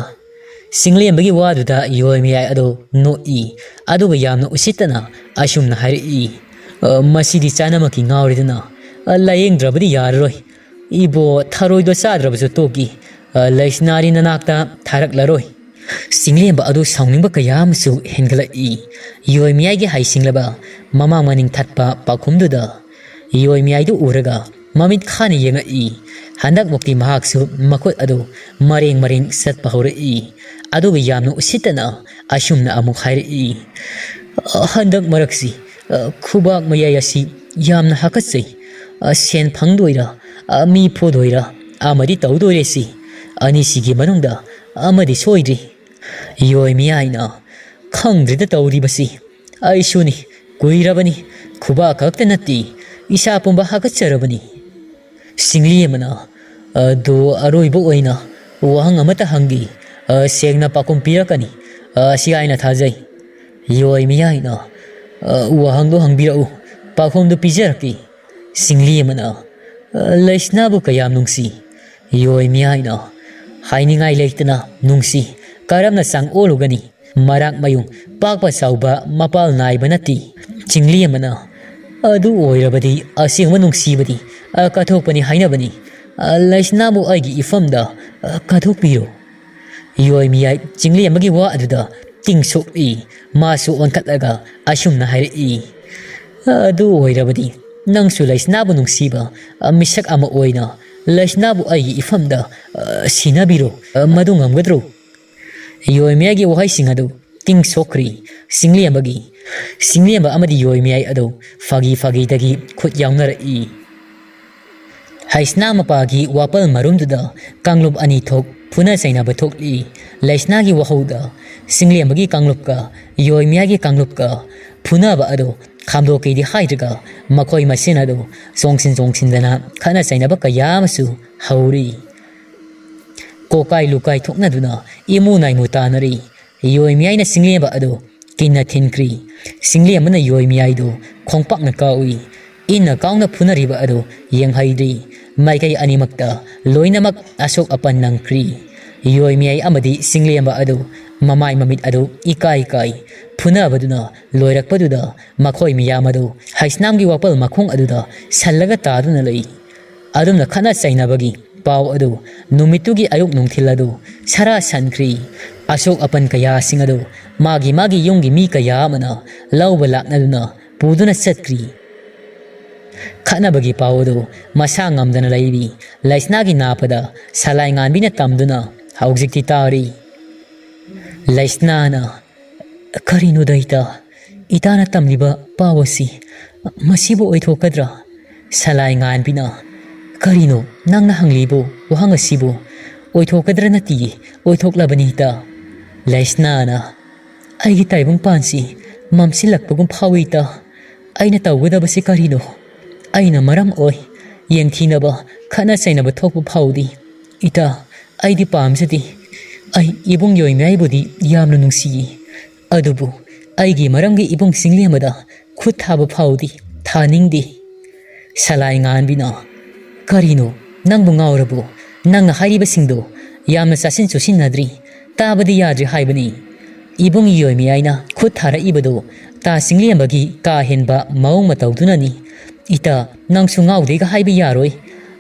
ꯁꯤꯡꯂꯦꯝꯕꯒꯤ ꯋꯥꯗꯨꯗ ꯌꯣꯏ ꯃꯌꯥꯏ ꯑꯗꯨ ꯅꯣꯛꯏ, ꯑꯗꯨꯒ ꯌꯥꯝꯅ ꯎꯁꯤꯠꯇꯅ ꯑꯁꯨꯝꯅ ꯍꯥꯏꯔꯛꯏ, "ꯑ, ꯃꯁꯤꯗꯤ ꯆꯥꯅꯃꯛꯀꯤ ꯉꯥꯎꯔꯦꯗꯅ꯫ ꯑ, ꯂꯥꯌꯦꯡꯗ꯭ꯔꯕꯗꯤ ꯌꯥꯔꯔꯣꯏ꯫ ꯏꯕꯣ, ꯊꯔꯣꯏꯗꯣ ꯆꯥꯗ꯭ꯔꯕꯁꯨ ꯇꯣꯛꯀꯤ꯫ ꯑ, ꯂꯩꯁꯅꯥꯗꯤ ꯅꯅꯥꯛꯇ ꯊꯥꯔꯛꯂꯔꯣꯏ"꯫ ꯁꯤꯡꯂꯦꯝꯕ ꯑꯗꯨ ꯁꯥꯎꯅꯤꯡꯕ ꯀꯌꯥ ꯑꯃꯁꯨ ꯍꯦꯟꯒꯠꯂꯛꯏ꯫ ꯌꯣꯏ ꯃꯌꯥꯏꯒꯤ ꯍꯩꯁꯤꯡꯂꯕ ꯃꯃꯥꯡ ꯃꯅꯤꯡ ꯊꯠꯄ ꯄꯥꯎꯈꯨꯝꯗꯨꯗ ꯌꯣꯏ ꯃꯌꯥꯏꯗꯨ ꯎꯔꯒ ꯃꯃꯤꯠ ꯈꯥꯅ ꯌꯦꯡꯉꯛꯏ꯫ ꯍꯟꯗꯛꯃꯨꯛꯇꯤ ꯃꯍꯥꯛꯁꯨ ꯃꯈꯨꯠ ꯑꯗꯨ ꯃꯔꯦꯡ ꯃꯔꯦꯡ ꯆꯠꯄ ꯍꯧꯔꯛꯏ꯫ ꯑꯗꯨꯒ ꯌꯥꯝꯅ ꯎꯁꯤꯠꯇꯅ ꯑꯁꯨꯝꯅ ꯑꯃꯨꯛ ꯍꯥꯏꯔꯛꯏ, "ꯍꯟꯗꯛ ꯃꯔꯛꯁꯤ, ꯑ, ꯈꯨꯕꯥꯛ ꯃꯌꯥꯏ ꯑꯁꯤ ꯌꯥꯝꯅ ꯍꯥꯀꯠꯆꯩ꯫ ꯑ, ꯁꯦꯟ ꯐꯪꯗꯣꯏꯔꯥ, ꯑ, ꯃꯤ ꯐꯨꯗꯣꯏꯔꯥ, ꯑꯃꯗꯤ ꯇꯧꯗꯣꯏꯔꯦ ꯁꯤ꯫ ꯑꯅꯤꯁꯤꯒꯤ ꯃꯅꯨꯡꯗ ꯑꯃꯗꯤ ꯁꯣꯏꯗ꯭ꯔꯤ"꯫ ꯌꯣꯏꯃꯤꯌꯥꯏꯅ, "ꯈꯪꯗ꯭ꯔꯦꯗ ꯇꯧꯔꯤꯕꯁꯤ꯫ ꯑꯩꯁꯨꯅꯤ, ꯀꯨꯏꯔꯕꯅꯤ, ꯈꯨꯕꯥꯛ ꯈꯛꯇ ꯅꯠꯇꯦ, ꯏꯁꯥ ꯄꯨꯝꯕ ꯍꯥꯀꯠꯆꯔꯕꯅꯤ꯫" ꯁꯤꯡꯂꯤ ꯑꯃꯅ, "ꯑꯗꯨ ꯑꯔꯣꯏꯕ ꯑꯣꯏꯅ ꯋꯥꯍꯪ ꯑꯃꯠꯇ ꯍꯪꯒꯦ꯫ ꯑ, ꯁꯦꯡꯅ ꯄꯥꯎꯈꯨꯝ ꯄꯤꯔꯛꯀꯅꯤ꯫ ꯑ, ꯁꯤ ꯍꯥꯏꯅ ꯊꯥꯖꯩ꯫" ꯌꯣꯏꯃꯤꯌꯥꯏꯅ, "ꯑ, ꯋꯥꯍꯪꯗꯨ ꯍꯪꯕꯤꯔꯛꯎ, ꯄꯥꯎꯈꯨꯝꯗꯨ ꯄꯤꯖꯔꯛꯀꯦ꯫" ꯁꯤꯡꯂꯤ ꯑꯃꯅ, "ꯑ, ꯂꯩꯁꯅꯥꯕꯨ ꯀꯌꯥꯝ ꯅꯨꯡꯁꯤ?" ꯌꯣꯏꯃꯤꯌꯥꯏꯅ, "ꯍꯥꯏꯅꯤꯡꯉꯥꯏ ꯂꯩꯇꯅ ꯅꯨꯡꯁꯤ꯫ ꯀꯔꯝꯅ ꯆꯥꯡ ꯑꯣꯜꯂꯨꯒꯅꯤ? ꯃꯔꯥꯛ ꯃꯌꯨꯡ ꯄꯥꯛꯄ ꯆꯥꯎꯕ ꯃꯄꯥꯜ ꯅꯥꯏꯕ ꯅꯠꯇꯦ꯫" ꯆꯤꯡꯂꯤ ꯑꯃꯅ, "ꯑꯗꯨ ꯑꯣꯏꯔꯕꯗꯤ ꯑꯁꯦꯡꯕ ꯅꯨꯡꯁꯤꯕꯗꯤ, ꯑ, ꯀꯠꯊꯣꯛꯄꯅꯤ ꯍꯥꯏꯅꯕꯅꯤ꯫ ꯑ, ꯂꯩꯁꯅꯥꯕꯨ ꯑꯩꯒꯤ ꯏꯐꯝꯗ, ꯑ, ꯀꯠꯊꯣꯛꯄꯤꯔꯣ꯫" ꯌꯣꯏꯃꯤꯌꯥꯏ ꯆꯤꯡꯂꯤ ꯑꯃꯒꯤ ꯋꯥ ꯑꯗꯨꯗ ꯇꯤꯡ ꯁꯣꯛꯏ꯫ ꯃꯥꯁꯨ ꯑꯣꯟꯈꯠꯂꯒ ꯑꯁꯨꯝꯅ ꯍꯥꯏꯔꯛꯏ, "ꯑꯗꯨ ꯑꯣꯏꯔꯕꯗꯤ ꯅꯪꯁꯨ ꯂꯩꯁꯅꯥꯕꯨ ꯅꯨꯡꯁꯤꯕ, ꯑ, ꯃꯤꯁꯛ ꯑꯃ ꯑꯣꯏꯅ ꯂꯩꯁꯅꯥꯕꯨ ꯑꯩꯒꯤ ꯏꯐꯝꯗ, ꯑ, ꯁꯤꯟꯅꯕꯤꯔꯣ꯫ ꯑ, ꯃꯗꯨ ꯉꯝꯒꯗ꯭ꯔꯣ?" ꯌꯣꯏꯃꯤꯌꯥꯏꯒꯤ ꯋꯥꯍꯩꯁꯤꯡ ꯑꯗꯨ ꯇꯤꯡ ꯁꯣꯛꯈ꯭ꯔꯤ꯫ ꯁꯤꯡꯂꯦꯝꯕꯒꯤ, ꯁꯤꯡꯂꯦꯝꯕ ꯑꯃꯗꯤ ꯌꯣꯏꯃꯤꯌꯥꯏ ꯑꯗꯨ ꯐꯥꯒꯤ ꯐꯥꯒꯤꯗꯒꯤ ꯈꯨꯠ ꯌꯥꯎꯅꯔꯛꯏ꯫ ꯍꯩꯁꯅꯥ ꯃꯄꯥꯒꯤ ꯋꯥꯄꯜ ꯃꯔꯨꯝꯗꯨꯗ ꯀꯥꯡꯂꯨꯞ ꯑꯅꯤ ꯊꯣꯛ ꯐꯨꯅ ꯆꯩꯅꯕ ꯊꯣꯛꯂꯤ꯫ ꯂꯩꯁꯅꯥꯒꯤ ꯋꯥꯍꯧꯗ ꯁꯤꯡꯂꯦꯝꯕꯒꯤ ꯀꯥꯡꯂꯨꯞꯀ ꯌꯣꯏꯃꯤꯌꯥꯒꯤ ꯀꯥꯡꯂꯨꯞꯀ ꯐꯨꯅꯕ ꯑꯗꯨ ꯈꯥꯝꯗꯣꯛꯀꯦꯗꯤ ꯍꯥꯏꯗ꯭ꯔꯒ ꯃꯈꯣꯏ ꯃꯁꯦꯟ ꯑꯗꯨ ꯆꯣꯡꯁꯤꯟ ꯆꯣꯡꯁꯤꯟꯗꯅ ꯈꯠꯅ ꯆꯩꯅꯕ ꯀꯌꯥ ꯑꯃꯁꯨ ꯍꯧꯔꯤ꯫ ꯀꯣꯀꯥꯏ ꯂꯨꯀꯥꯏ ꯊꯣꯛꯅꯗꯨꯅ ꯏꯃꯨ ꯅꯥꯏꯃꯨ ꯇꯥꯅꯔꯤ꯫ ꯌꯣꯏꯃꯤꯌꯥꯏꯅ ꯁꯤꯡꯂꯦꯝꯕ ꯑꯗꯨ ꯀꯤꯟꯅ ꯊꯤꯟꯈ꯭ꯔꯤ꯫ ꯁꯤꯡꯂꯦꯝꯕꯅ ꯌꯣꯏꯃꯤꯌꯥꯏꯗꯨ ꯈꯣꯡꯄꯥꯛꯅ ꯀꯥꯎꯏ꯫ ꯏꯟꯅ ꯀꯥꯎꯅ ꯐꯨꯅꯔꯤꯕ ꯑꯗꯨ ꯌꯦꯡꯍꯩꯗ꯭ꯔꯤ꯫ ꯃꯥꯏꯀꯩ ꯑꯅꯤꯃꯛꯇ ꯂꯣꯏꯅꯃꯛ ꯑꯁꯣꯛ ꯑꯄꯟ ꯅꯪꯈ꯭ꯔꯤ꯫ ꯌꯣꯏꯃꯤꯌꯥꯏ ꯑꯃꯗꯤ ꯁꯤꯡꯂꯦꯝꯕ ꯑꯗꯨ ꯃꯃꯥꯏ ꯃꯃꯤꯠ ꯑꯗꯨ ꯏꯀꯥꯏ ꯀꯥꯏ꯫ ꯐꯨꯅꯕꯗꯨꯅ ꯂꯣꯏꯔꯛꯄꯗꯨꯗ ꯃꯈꯣꯏ ꯃꯤꯌꯥꯝ ꯑꯗꯨ ꯍꯩꯁꯅꯥꯝꯒꯤ ꯋꯥꯄꯜ ꯃꯈꯣꯡ ꯑꯗꯨꯗ ꯁꯜꯂꯒ ꯇꯥꯗꯨꯅ ꯂꯩ꯫ ꯑꯗꯨꯝꯅ ꯈꯠꯅ ꯆꯩꯅꯕꯒꯤ ꯄꯥꯎ ꯑꯗꯨ ꯅꯨꯃꯤꯠꯇꯨꯒꯤ ꯑꯌꯨꯛ ꯅꯨꯡꯊꯤꯜ ꯑꯗꯨ ꯁꯔꯥ ꯁꯟꯈ꯭ꯔꯤ꯫ ꯑꯁꯣꯛ ꯑꯄꯟ ꯀꯌꯥꯁꯤꯡ ꯑꯗꯨ ꯃꯥꯒꯤ ꯃꯥꯒꯤ ꯌꯨꯝꯒꯤ ꯃꯤ ꯀꯌꯥ ꯑꯃꯅ ꯂꯧꯕ ꯂꯥꯛꯅꯗꯨꯅ ꯄꯨꯗꯨꯅ ꯆꯠꯈ꯭ꯔꯤ꯫ ꯈꯠꯅꯕꯒꯤ ꯄꯥꯎ ꯑꯗꯨ ꯃꯁꯥ ꯉꯝꯗꯅ ꯂꯩꯔꯤ ꯂꯩꯁꯅꯥꯒꯤ ꯅꯥꯄꯗ ꯁꯂꯥꯏ ꯉꯥꯟꯕꯤꯅ ꯇꯝꯗꯨꯅ ꯍꯧꯖꯤꯛꯇꯤ ꯇꯥꯔꯤ꯫ ꯂꯩꯁꯅꯥꯅ, "ꯀꯔꯤꯅꯣꯗ ꯏꯇꯥ? ꯏꯇꯥꯅ ꯇꯝꯂꯤꯕ ꯄꯥꯎ ꯑꯁꯤ ꯃꯁꯤꯕꯨ ꯑꯣꯏꯊꯣꯛꯀꯗ꯭ꯔꯥ?" ꯁꯂꯥꯏ ꯉꯥꯟꯕꯤꯅ, "ꯀꯔꯤꯅꯣ ꯅꯪꯅ ꯍꯪꯂꯤꯕꯨ ꯋꯥꯍꯪ ꯑꯁꯤꯕꯨ? ꯑꯣꯏꯊꯣꯛꯀꯗ꯭ꯔꯥ ꯅꯠꯇꯤꯌꯦ, ꯑꯣꯏꯊꯣꯛꯂꯕꯅꯤ ꯏꯇꯥ꯫" ꯂꯩꯁꯅꯥꯅ, "ꯑꯩꯒꯤ ꯇꯥꯏꯕꯪ ꯄꯥꯟꯁꯤ ꯃꯝꯁꯤꯜꯂꯛꯄꯒꯨꯝ ꯐꯥꯎꯏ, ꯏꯇꯥ꯫ ꯑꯩꯅ ꯇꯧꯒꯗꯕꯁꯤ ꯀꯔꯤꯅꯣ? ꯑꯩꯅ ꯃꯔꯝ ꯑꯣꯏ ꯌꯦꯡꯊꯤꯅꯕ, ꯈꯠꯅ ꯆꯩꯅꯕ ꯊꯣꯛꯄ ꯐꯥꯎꯗꯤ꯫ ꯏꯇꯥ, ꯑꯩꯗꯤ ꯄꯥꯝꯖꯗꯦ꯫ ꯑꯩ ꯏꯕꯨꯡ ꯌꯣꯏꯃꯥꯏꯕꯨꯗꯤ ꯌꯥꯝꯅ ꯅꯨꯡꯁꯤꯌꯦ, ꯑꯗꯨꯕꯨ ꯑꯩꯒꯤ ꯃꯔꯝꯒꯤ ꯏꯕꯨꯡ ꯆꯤꯡꯂꯦꯝꯕꯗ ꯈꯨꯠ ꯊꯥꯕ ꯐꯥꯎꯗꯤ ꯊꯥꯅꯤꯡꯗꯦ꯫" ꯁꯂꯥꯏ ꯉꯥꯟꯕꯤꯅ, "ꯀꯔꯤꯅꯣ? ꯅꯪꯕꯨ ꯉꯥꯎꯔꯕꯣ? ꯅꯪꯅ ꯍꯥꯏꯔꯤꯕꯁꯤꯡꯗꯣ ꯌꯥꯝꯅ ꯆꯥꯁꯤꯟ ꯆꯨꯁꯤꯟꯅꯗ꯭ꯔꯤ, ꯇꯥꯕꯗꯤ ꯌꯥꯗ꯭ꯔꯤ ꯍꯥꯏꯕꯅꯤ꯫ ꯏꯕꯨꯡ ꯌꯣꯏꯃꯥꯏꯅ ꯈꯨꯠ ꯊꯥꯔꯛꯏꯕꯗꯨ ꯇꯥ ꯆꯤꯡꯂꯦꯝꯕꯒꯤ ꯀꯥ ꯍꯦꯟꯕ ꯃꯑꯣꯡ ꯃꯇꯧꯗꯨꯅꯅꯤ꯫ ꯏꯇꯥ, ꯅꯪꯁꯨ ꯉꯥꯎꯗꯦꯒ ꯍꯥꯏꯕ ꯌꯥꯔꯣꯏ꯫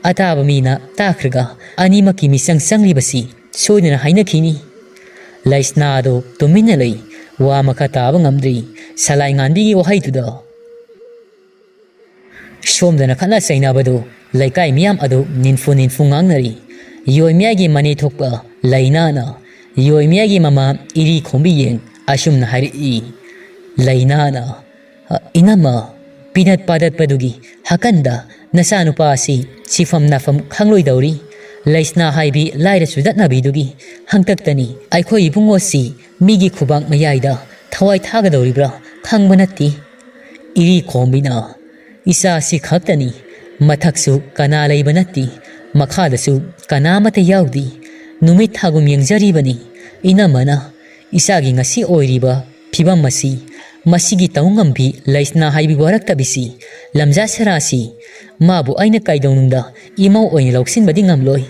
ꯑꯇꯥꯕ ꯃꯤꯅ ꯇꯥꯈ꯭ꯔꯒ ꯑꯅꯤꯃꯛꯀꯤ ꯃꯤꯆꯪ ꯆꯪꯂꯤꯕꯁꯤ ꯁꯣꯏꯗꯅ ꯍꯥꯏꯅꯈꯤꯅꯤ꯫" ꯂꯩꯁꯅꯥꯗꯣ ꯇꯨꯃꯤꯟꯅ ꯂꯩ꯫ ꯋꯥ ꯃꯈꯥ ꯇꯥꯕ ꯉꯝꯗ꯭ꯔꯤ꯫ ꯁꯂꯥꯏ ꯉꯥꯟꯕꯤꯒꯤ ꯋꯥꯍꯩꯗꯨꯗ ꯁꯣꯝꯗꯅ ꯈꯠꯅ ꯆꯩꯅꯕꯗꯨ ꯂꯩꯀꯥꯏ ꯃꯤꯌꯥꯝ ꯑꯗꯨ ꯅꯤꯟꯐꯨ ꯅꯤꯟꯐꯨ ꯉꯥꯡꯅꯔꯤ꯫ ꯌꯣꯏꯃꯥꯏꯒꯤ ꯃꯅꯦ ꯊꯣꯛꯄ ꯂꯩꯅꯥꯅ ꯌꯣꯏꯃꯥꯏꯒꯤ ꯃꯃꯥ ꯏꯔꯤ ꯈꯣꯝꯕꯤ ꯌꯦꯡ ꯑꯁꯨꯝꯅ ꯍꯥꯏꯔꯛꯏ꯫ ꯂꯩꯅꯥꯅ, "ꯏꯅꯝꯃ, ꯄꯤꯅꯠ ꯄꯥꯗꯠꯄꯗꯨꯒꯤ ꯍꯥꯀꯟꯗ ꯅꯆꯥꯅꯨꯄꯥ ꯑꯁꯤ ꯁꯤꯐꯝ ꯅꯥꯐꯝ ꯈꯪꯂꯣꯏꯗꯧꯔꯤ꯫ ꯂꯩꯁꯅꯥ ꯍꯥꯏꯕꯤ ꯂꯥꯏꯔ ꯆꯨꯗꯠꯅꯕꯤꯗꯨꯒꯤ ꯍꯪꯇꯛꯇꯅꯤ ꯑꯩꯈꯣꯏ ꯏꯕꯨꯡꯉꯣꯁꯤ ꯃꯤꯒꯤ ꯈꯨꯕꯥꯛ ꯃꯌꯥꯏꯗ ꯊꯋꯥꯏ ꯊꯥꯒꯗꯧꯔꯤꯕ꯭ꯔꯥ ꯈꯪꯕ ꯅꯠꯇꯦ꯫" ꯏꯔꯤ ꯈꯣꯝꯕꯤꯅ, "ꯏꯆꯥꯁꯤ ꯈꯛꯇꯅꯤ, ꯃꯊꯛꯁꯨ ꯀꯅꯥ ꯂꯩꯕ ꯅꯠꯇꯦ, ꯃꯈꯥꯗꯁꯨ ꯀꯅꯥꯃꯠꯇ ꯌꯥꯎꯗꯦ꯫ ꯅꯨꯃꯤꯠ ꯊꯥꯒꯨꯝ ꯌꯦꯡꯖꯔꯤꯕꯅꯤ꯫ ꯏꯅꯝꯃꯅ ꯏꯆꯥꯒꯤ ꯉꯁꯤ ꯑꯣꯏꯔꯤꯕ ꯐꯤꯕꯝ ꯑꯁꯤ, ꯃꯁꯤꯒꯤ ꯇꯧ ꯉꯝꯕꯤ ꯂꯩꯁꯅꯥ ꯍꯥꯏꯕꯤ ꯋꯥꯔꯛꯇꯕꯤꯁꯤ, ꯂꯝꯖꯥ ꯁꯦꯔꯥꯁꯤ, ꯃꯥꯕꯨ ꯑꯩꯅ ꯀꯩꯗꯧꯅꯨꯡꯗ ꯏꯃꯧ ꯑꯣꯏꯅ ꯂꯧꯁꯤꯟꯕꯗꯤ ꯉꯝꯂꯣꯏ꯫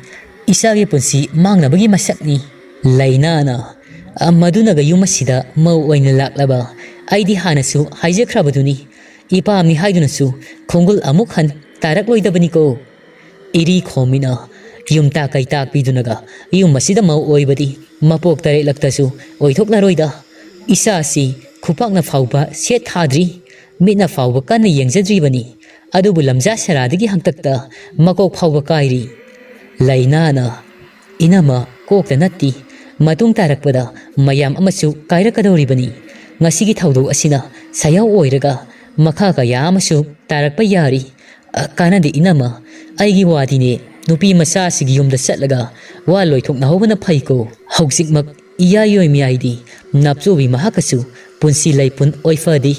ꯏꯆꯥꯒꯤ ꯄꯨꯟꯁꯤ ꯃꯥꯡꯅꯕꯒꯤ ꯃꯁꯛꯅꯤ꯫" ꯂꯩꯅꯥꯅ, "ꯑ, ꯃꯗꯨꯅꯒ ꯌꯨꯝ ꯑꯁꯤꯗ ꯃꯧ ꯑꯣꯏꯅ ꯂꯥꯛꯂꯕ? ꯑꯩꯗꯤ ꯍꯥꯟꯅꯁꯨ ꯍꯥꯏꯖꯈ꯭ꯔꯕꯗꯨꯅꯤ, ꯏꯄꯥꯝꯅꯤ ꯍꯥꯏꯗꯨꯅꯁꯨ ꯈꯣꯡꯒꯨꯜ ꯑꯃꯨꯛ ꯍꯟ ꯇꯥꯔꯛꯂꯣꯏꯗꯕꯅꯤꯀꯣ꯫" ꯏꯔꯤ ꯈꯣꯝꯕꯤꯅ, "ꯌꯨꯝ ꯇꯥꯛꯀꯩ ꯇꯥꯛꯄꯤꯗꯨꯅꯒ ꯌꯨꯝ ꯑꯁꯤꯗ ꯃꯧ ꯑꯣꯏꯕꯗꯤ ꯃꯄꯣꯛ ꯇꯔꯦꯠꯂꯛꯇꯁꯨ ꯑꯣꯏꯊꯣꯛꯂꯔꯣꯏꯗ꯫ ꯏꯆꯥꯁꯤ ꯈꯨꯄꯥꯛꯅ ꯐꯥꯎꯕ ꯁꯦꯠ ꯊꯥꯗ꯭ꯔꯤ, ꯃꯤꯠꯅ ꯐꯥꯎꯕ ꯀꯟꯅ ꯌꯦꯡꯖꯗ꯭ꯔꯤꯕꯅꯤ, ꯑꯗꯨꯕꯨ ꯂꯝꯖꯥ ꯁꯦꯔꯥꯗꯒꯤ ꯍꯪꯇꯛꯇ ꯃꯀꯣꯛ ꯐꯥꯎꯕ ꯀꯥꯏꯔꯤ꯫" ꯂꯩꯅꯥꯅ, "ꯏꯅꯝꯃ, ꯀꯣꯛꯇ ꯅꯠꯇꯦ, ꯃꯇꯨꯡ ꯇꯥꯔꯛꯄꯗ ꯃꯌꯥꯝ ꯑꯃꯁꯨ ꯀꯥꯏꯔꯛꯀꯗꯧꯔꯤꯕꯅꯤ꯫ ꯉꯁꯤꯒꯤ ꯊꯧꯗꯣꯛ ꯑꯁꯤꯅ ꯁꯥꯌꯥꯎ ꯑꯣꯏꯔꯒ ꯃꯈꯥ ꯀꯌꯥ ꯑꯃꯁꯨ ꯇꯥꯔꯛꯄ ꯌꯥꯔꯤ꯫ ꯑ, ꯀꯥꯟꯅꯗꯦ ꯏꯅꯝꯃ, ꯑꯩꯒꯤ ꯋꯥꯗꯤꯅꯦ, ꯅꯨꯄꯤ ꯃꯆꯥꯁꯤꯒꯤ ꯌꯨꯝꯗ ꯆꯠꯂꯒ ꯋꯥ ꯂꯣꯏꯊꯣꯛꯅꯍꯧꯕꯅ ꯐꯩꯀꯣ꯫ ꯍꯧꯖꯤꯛꯃꯛ ꯏꯌꯥꯏ ꯑꯣꯏ ꯃꯤꯌꯥꯏꯗꯤ ꯅꯥꯞꯆꯧꯕꯤ ꯃꯍꯥꯛꯀꯁꯨ ꯄꯨꯟꯁꯤ ꯂꯩꯄꯨꯟ ꯑꯣꯏꯐꯗꯤ꯫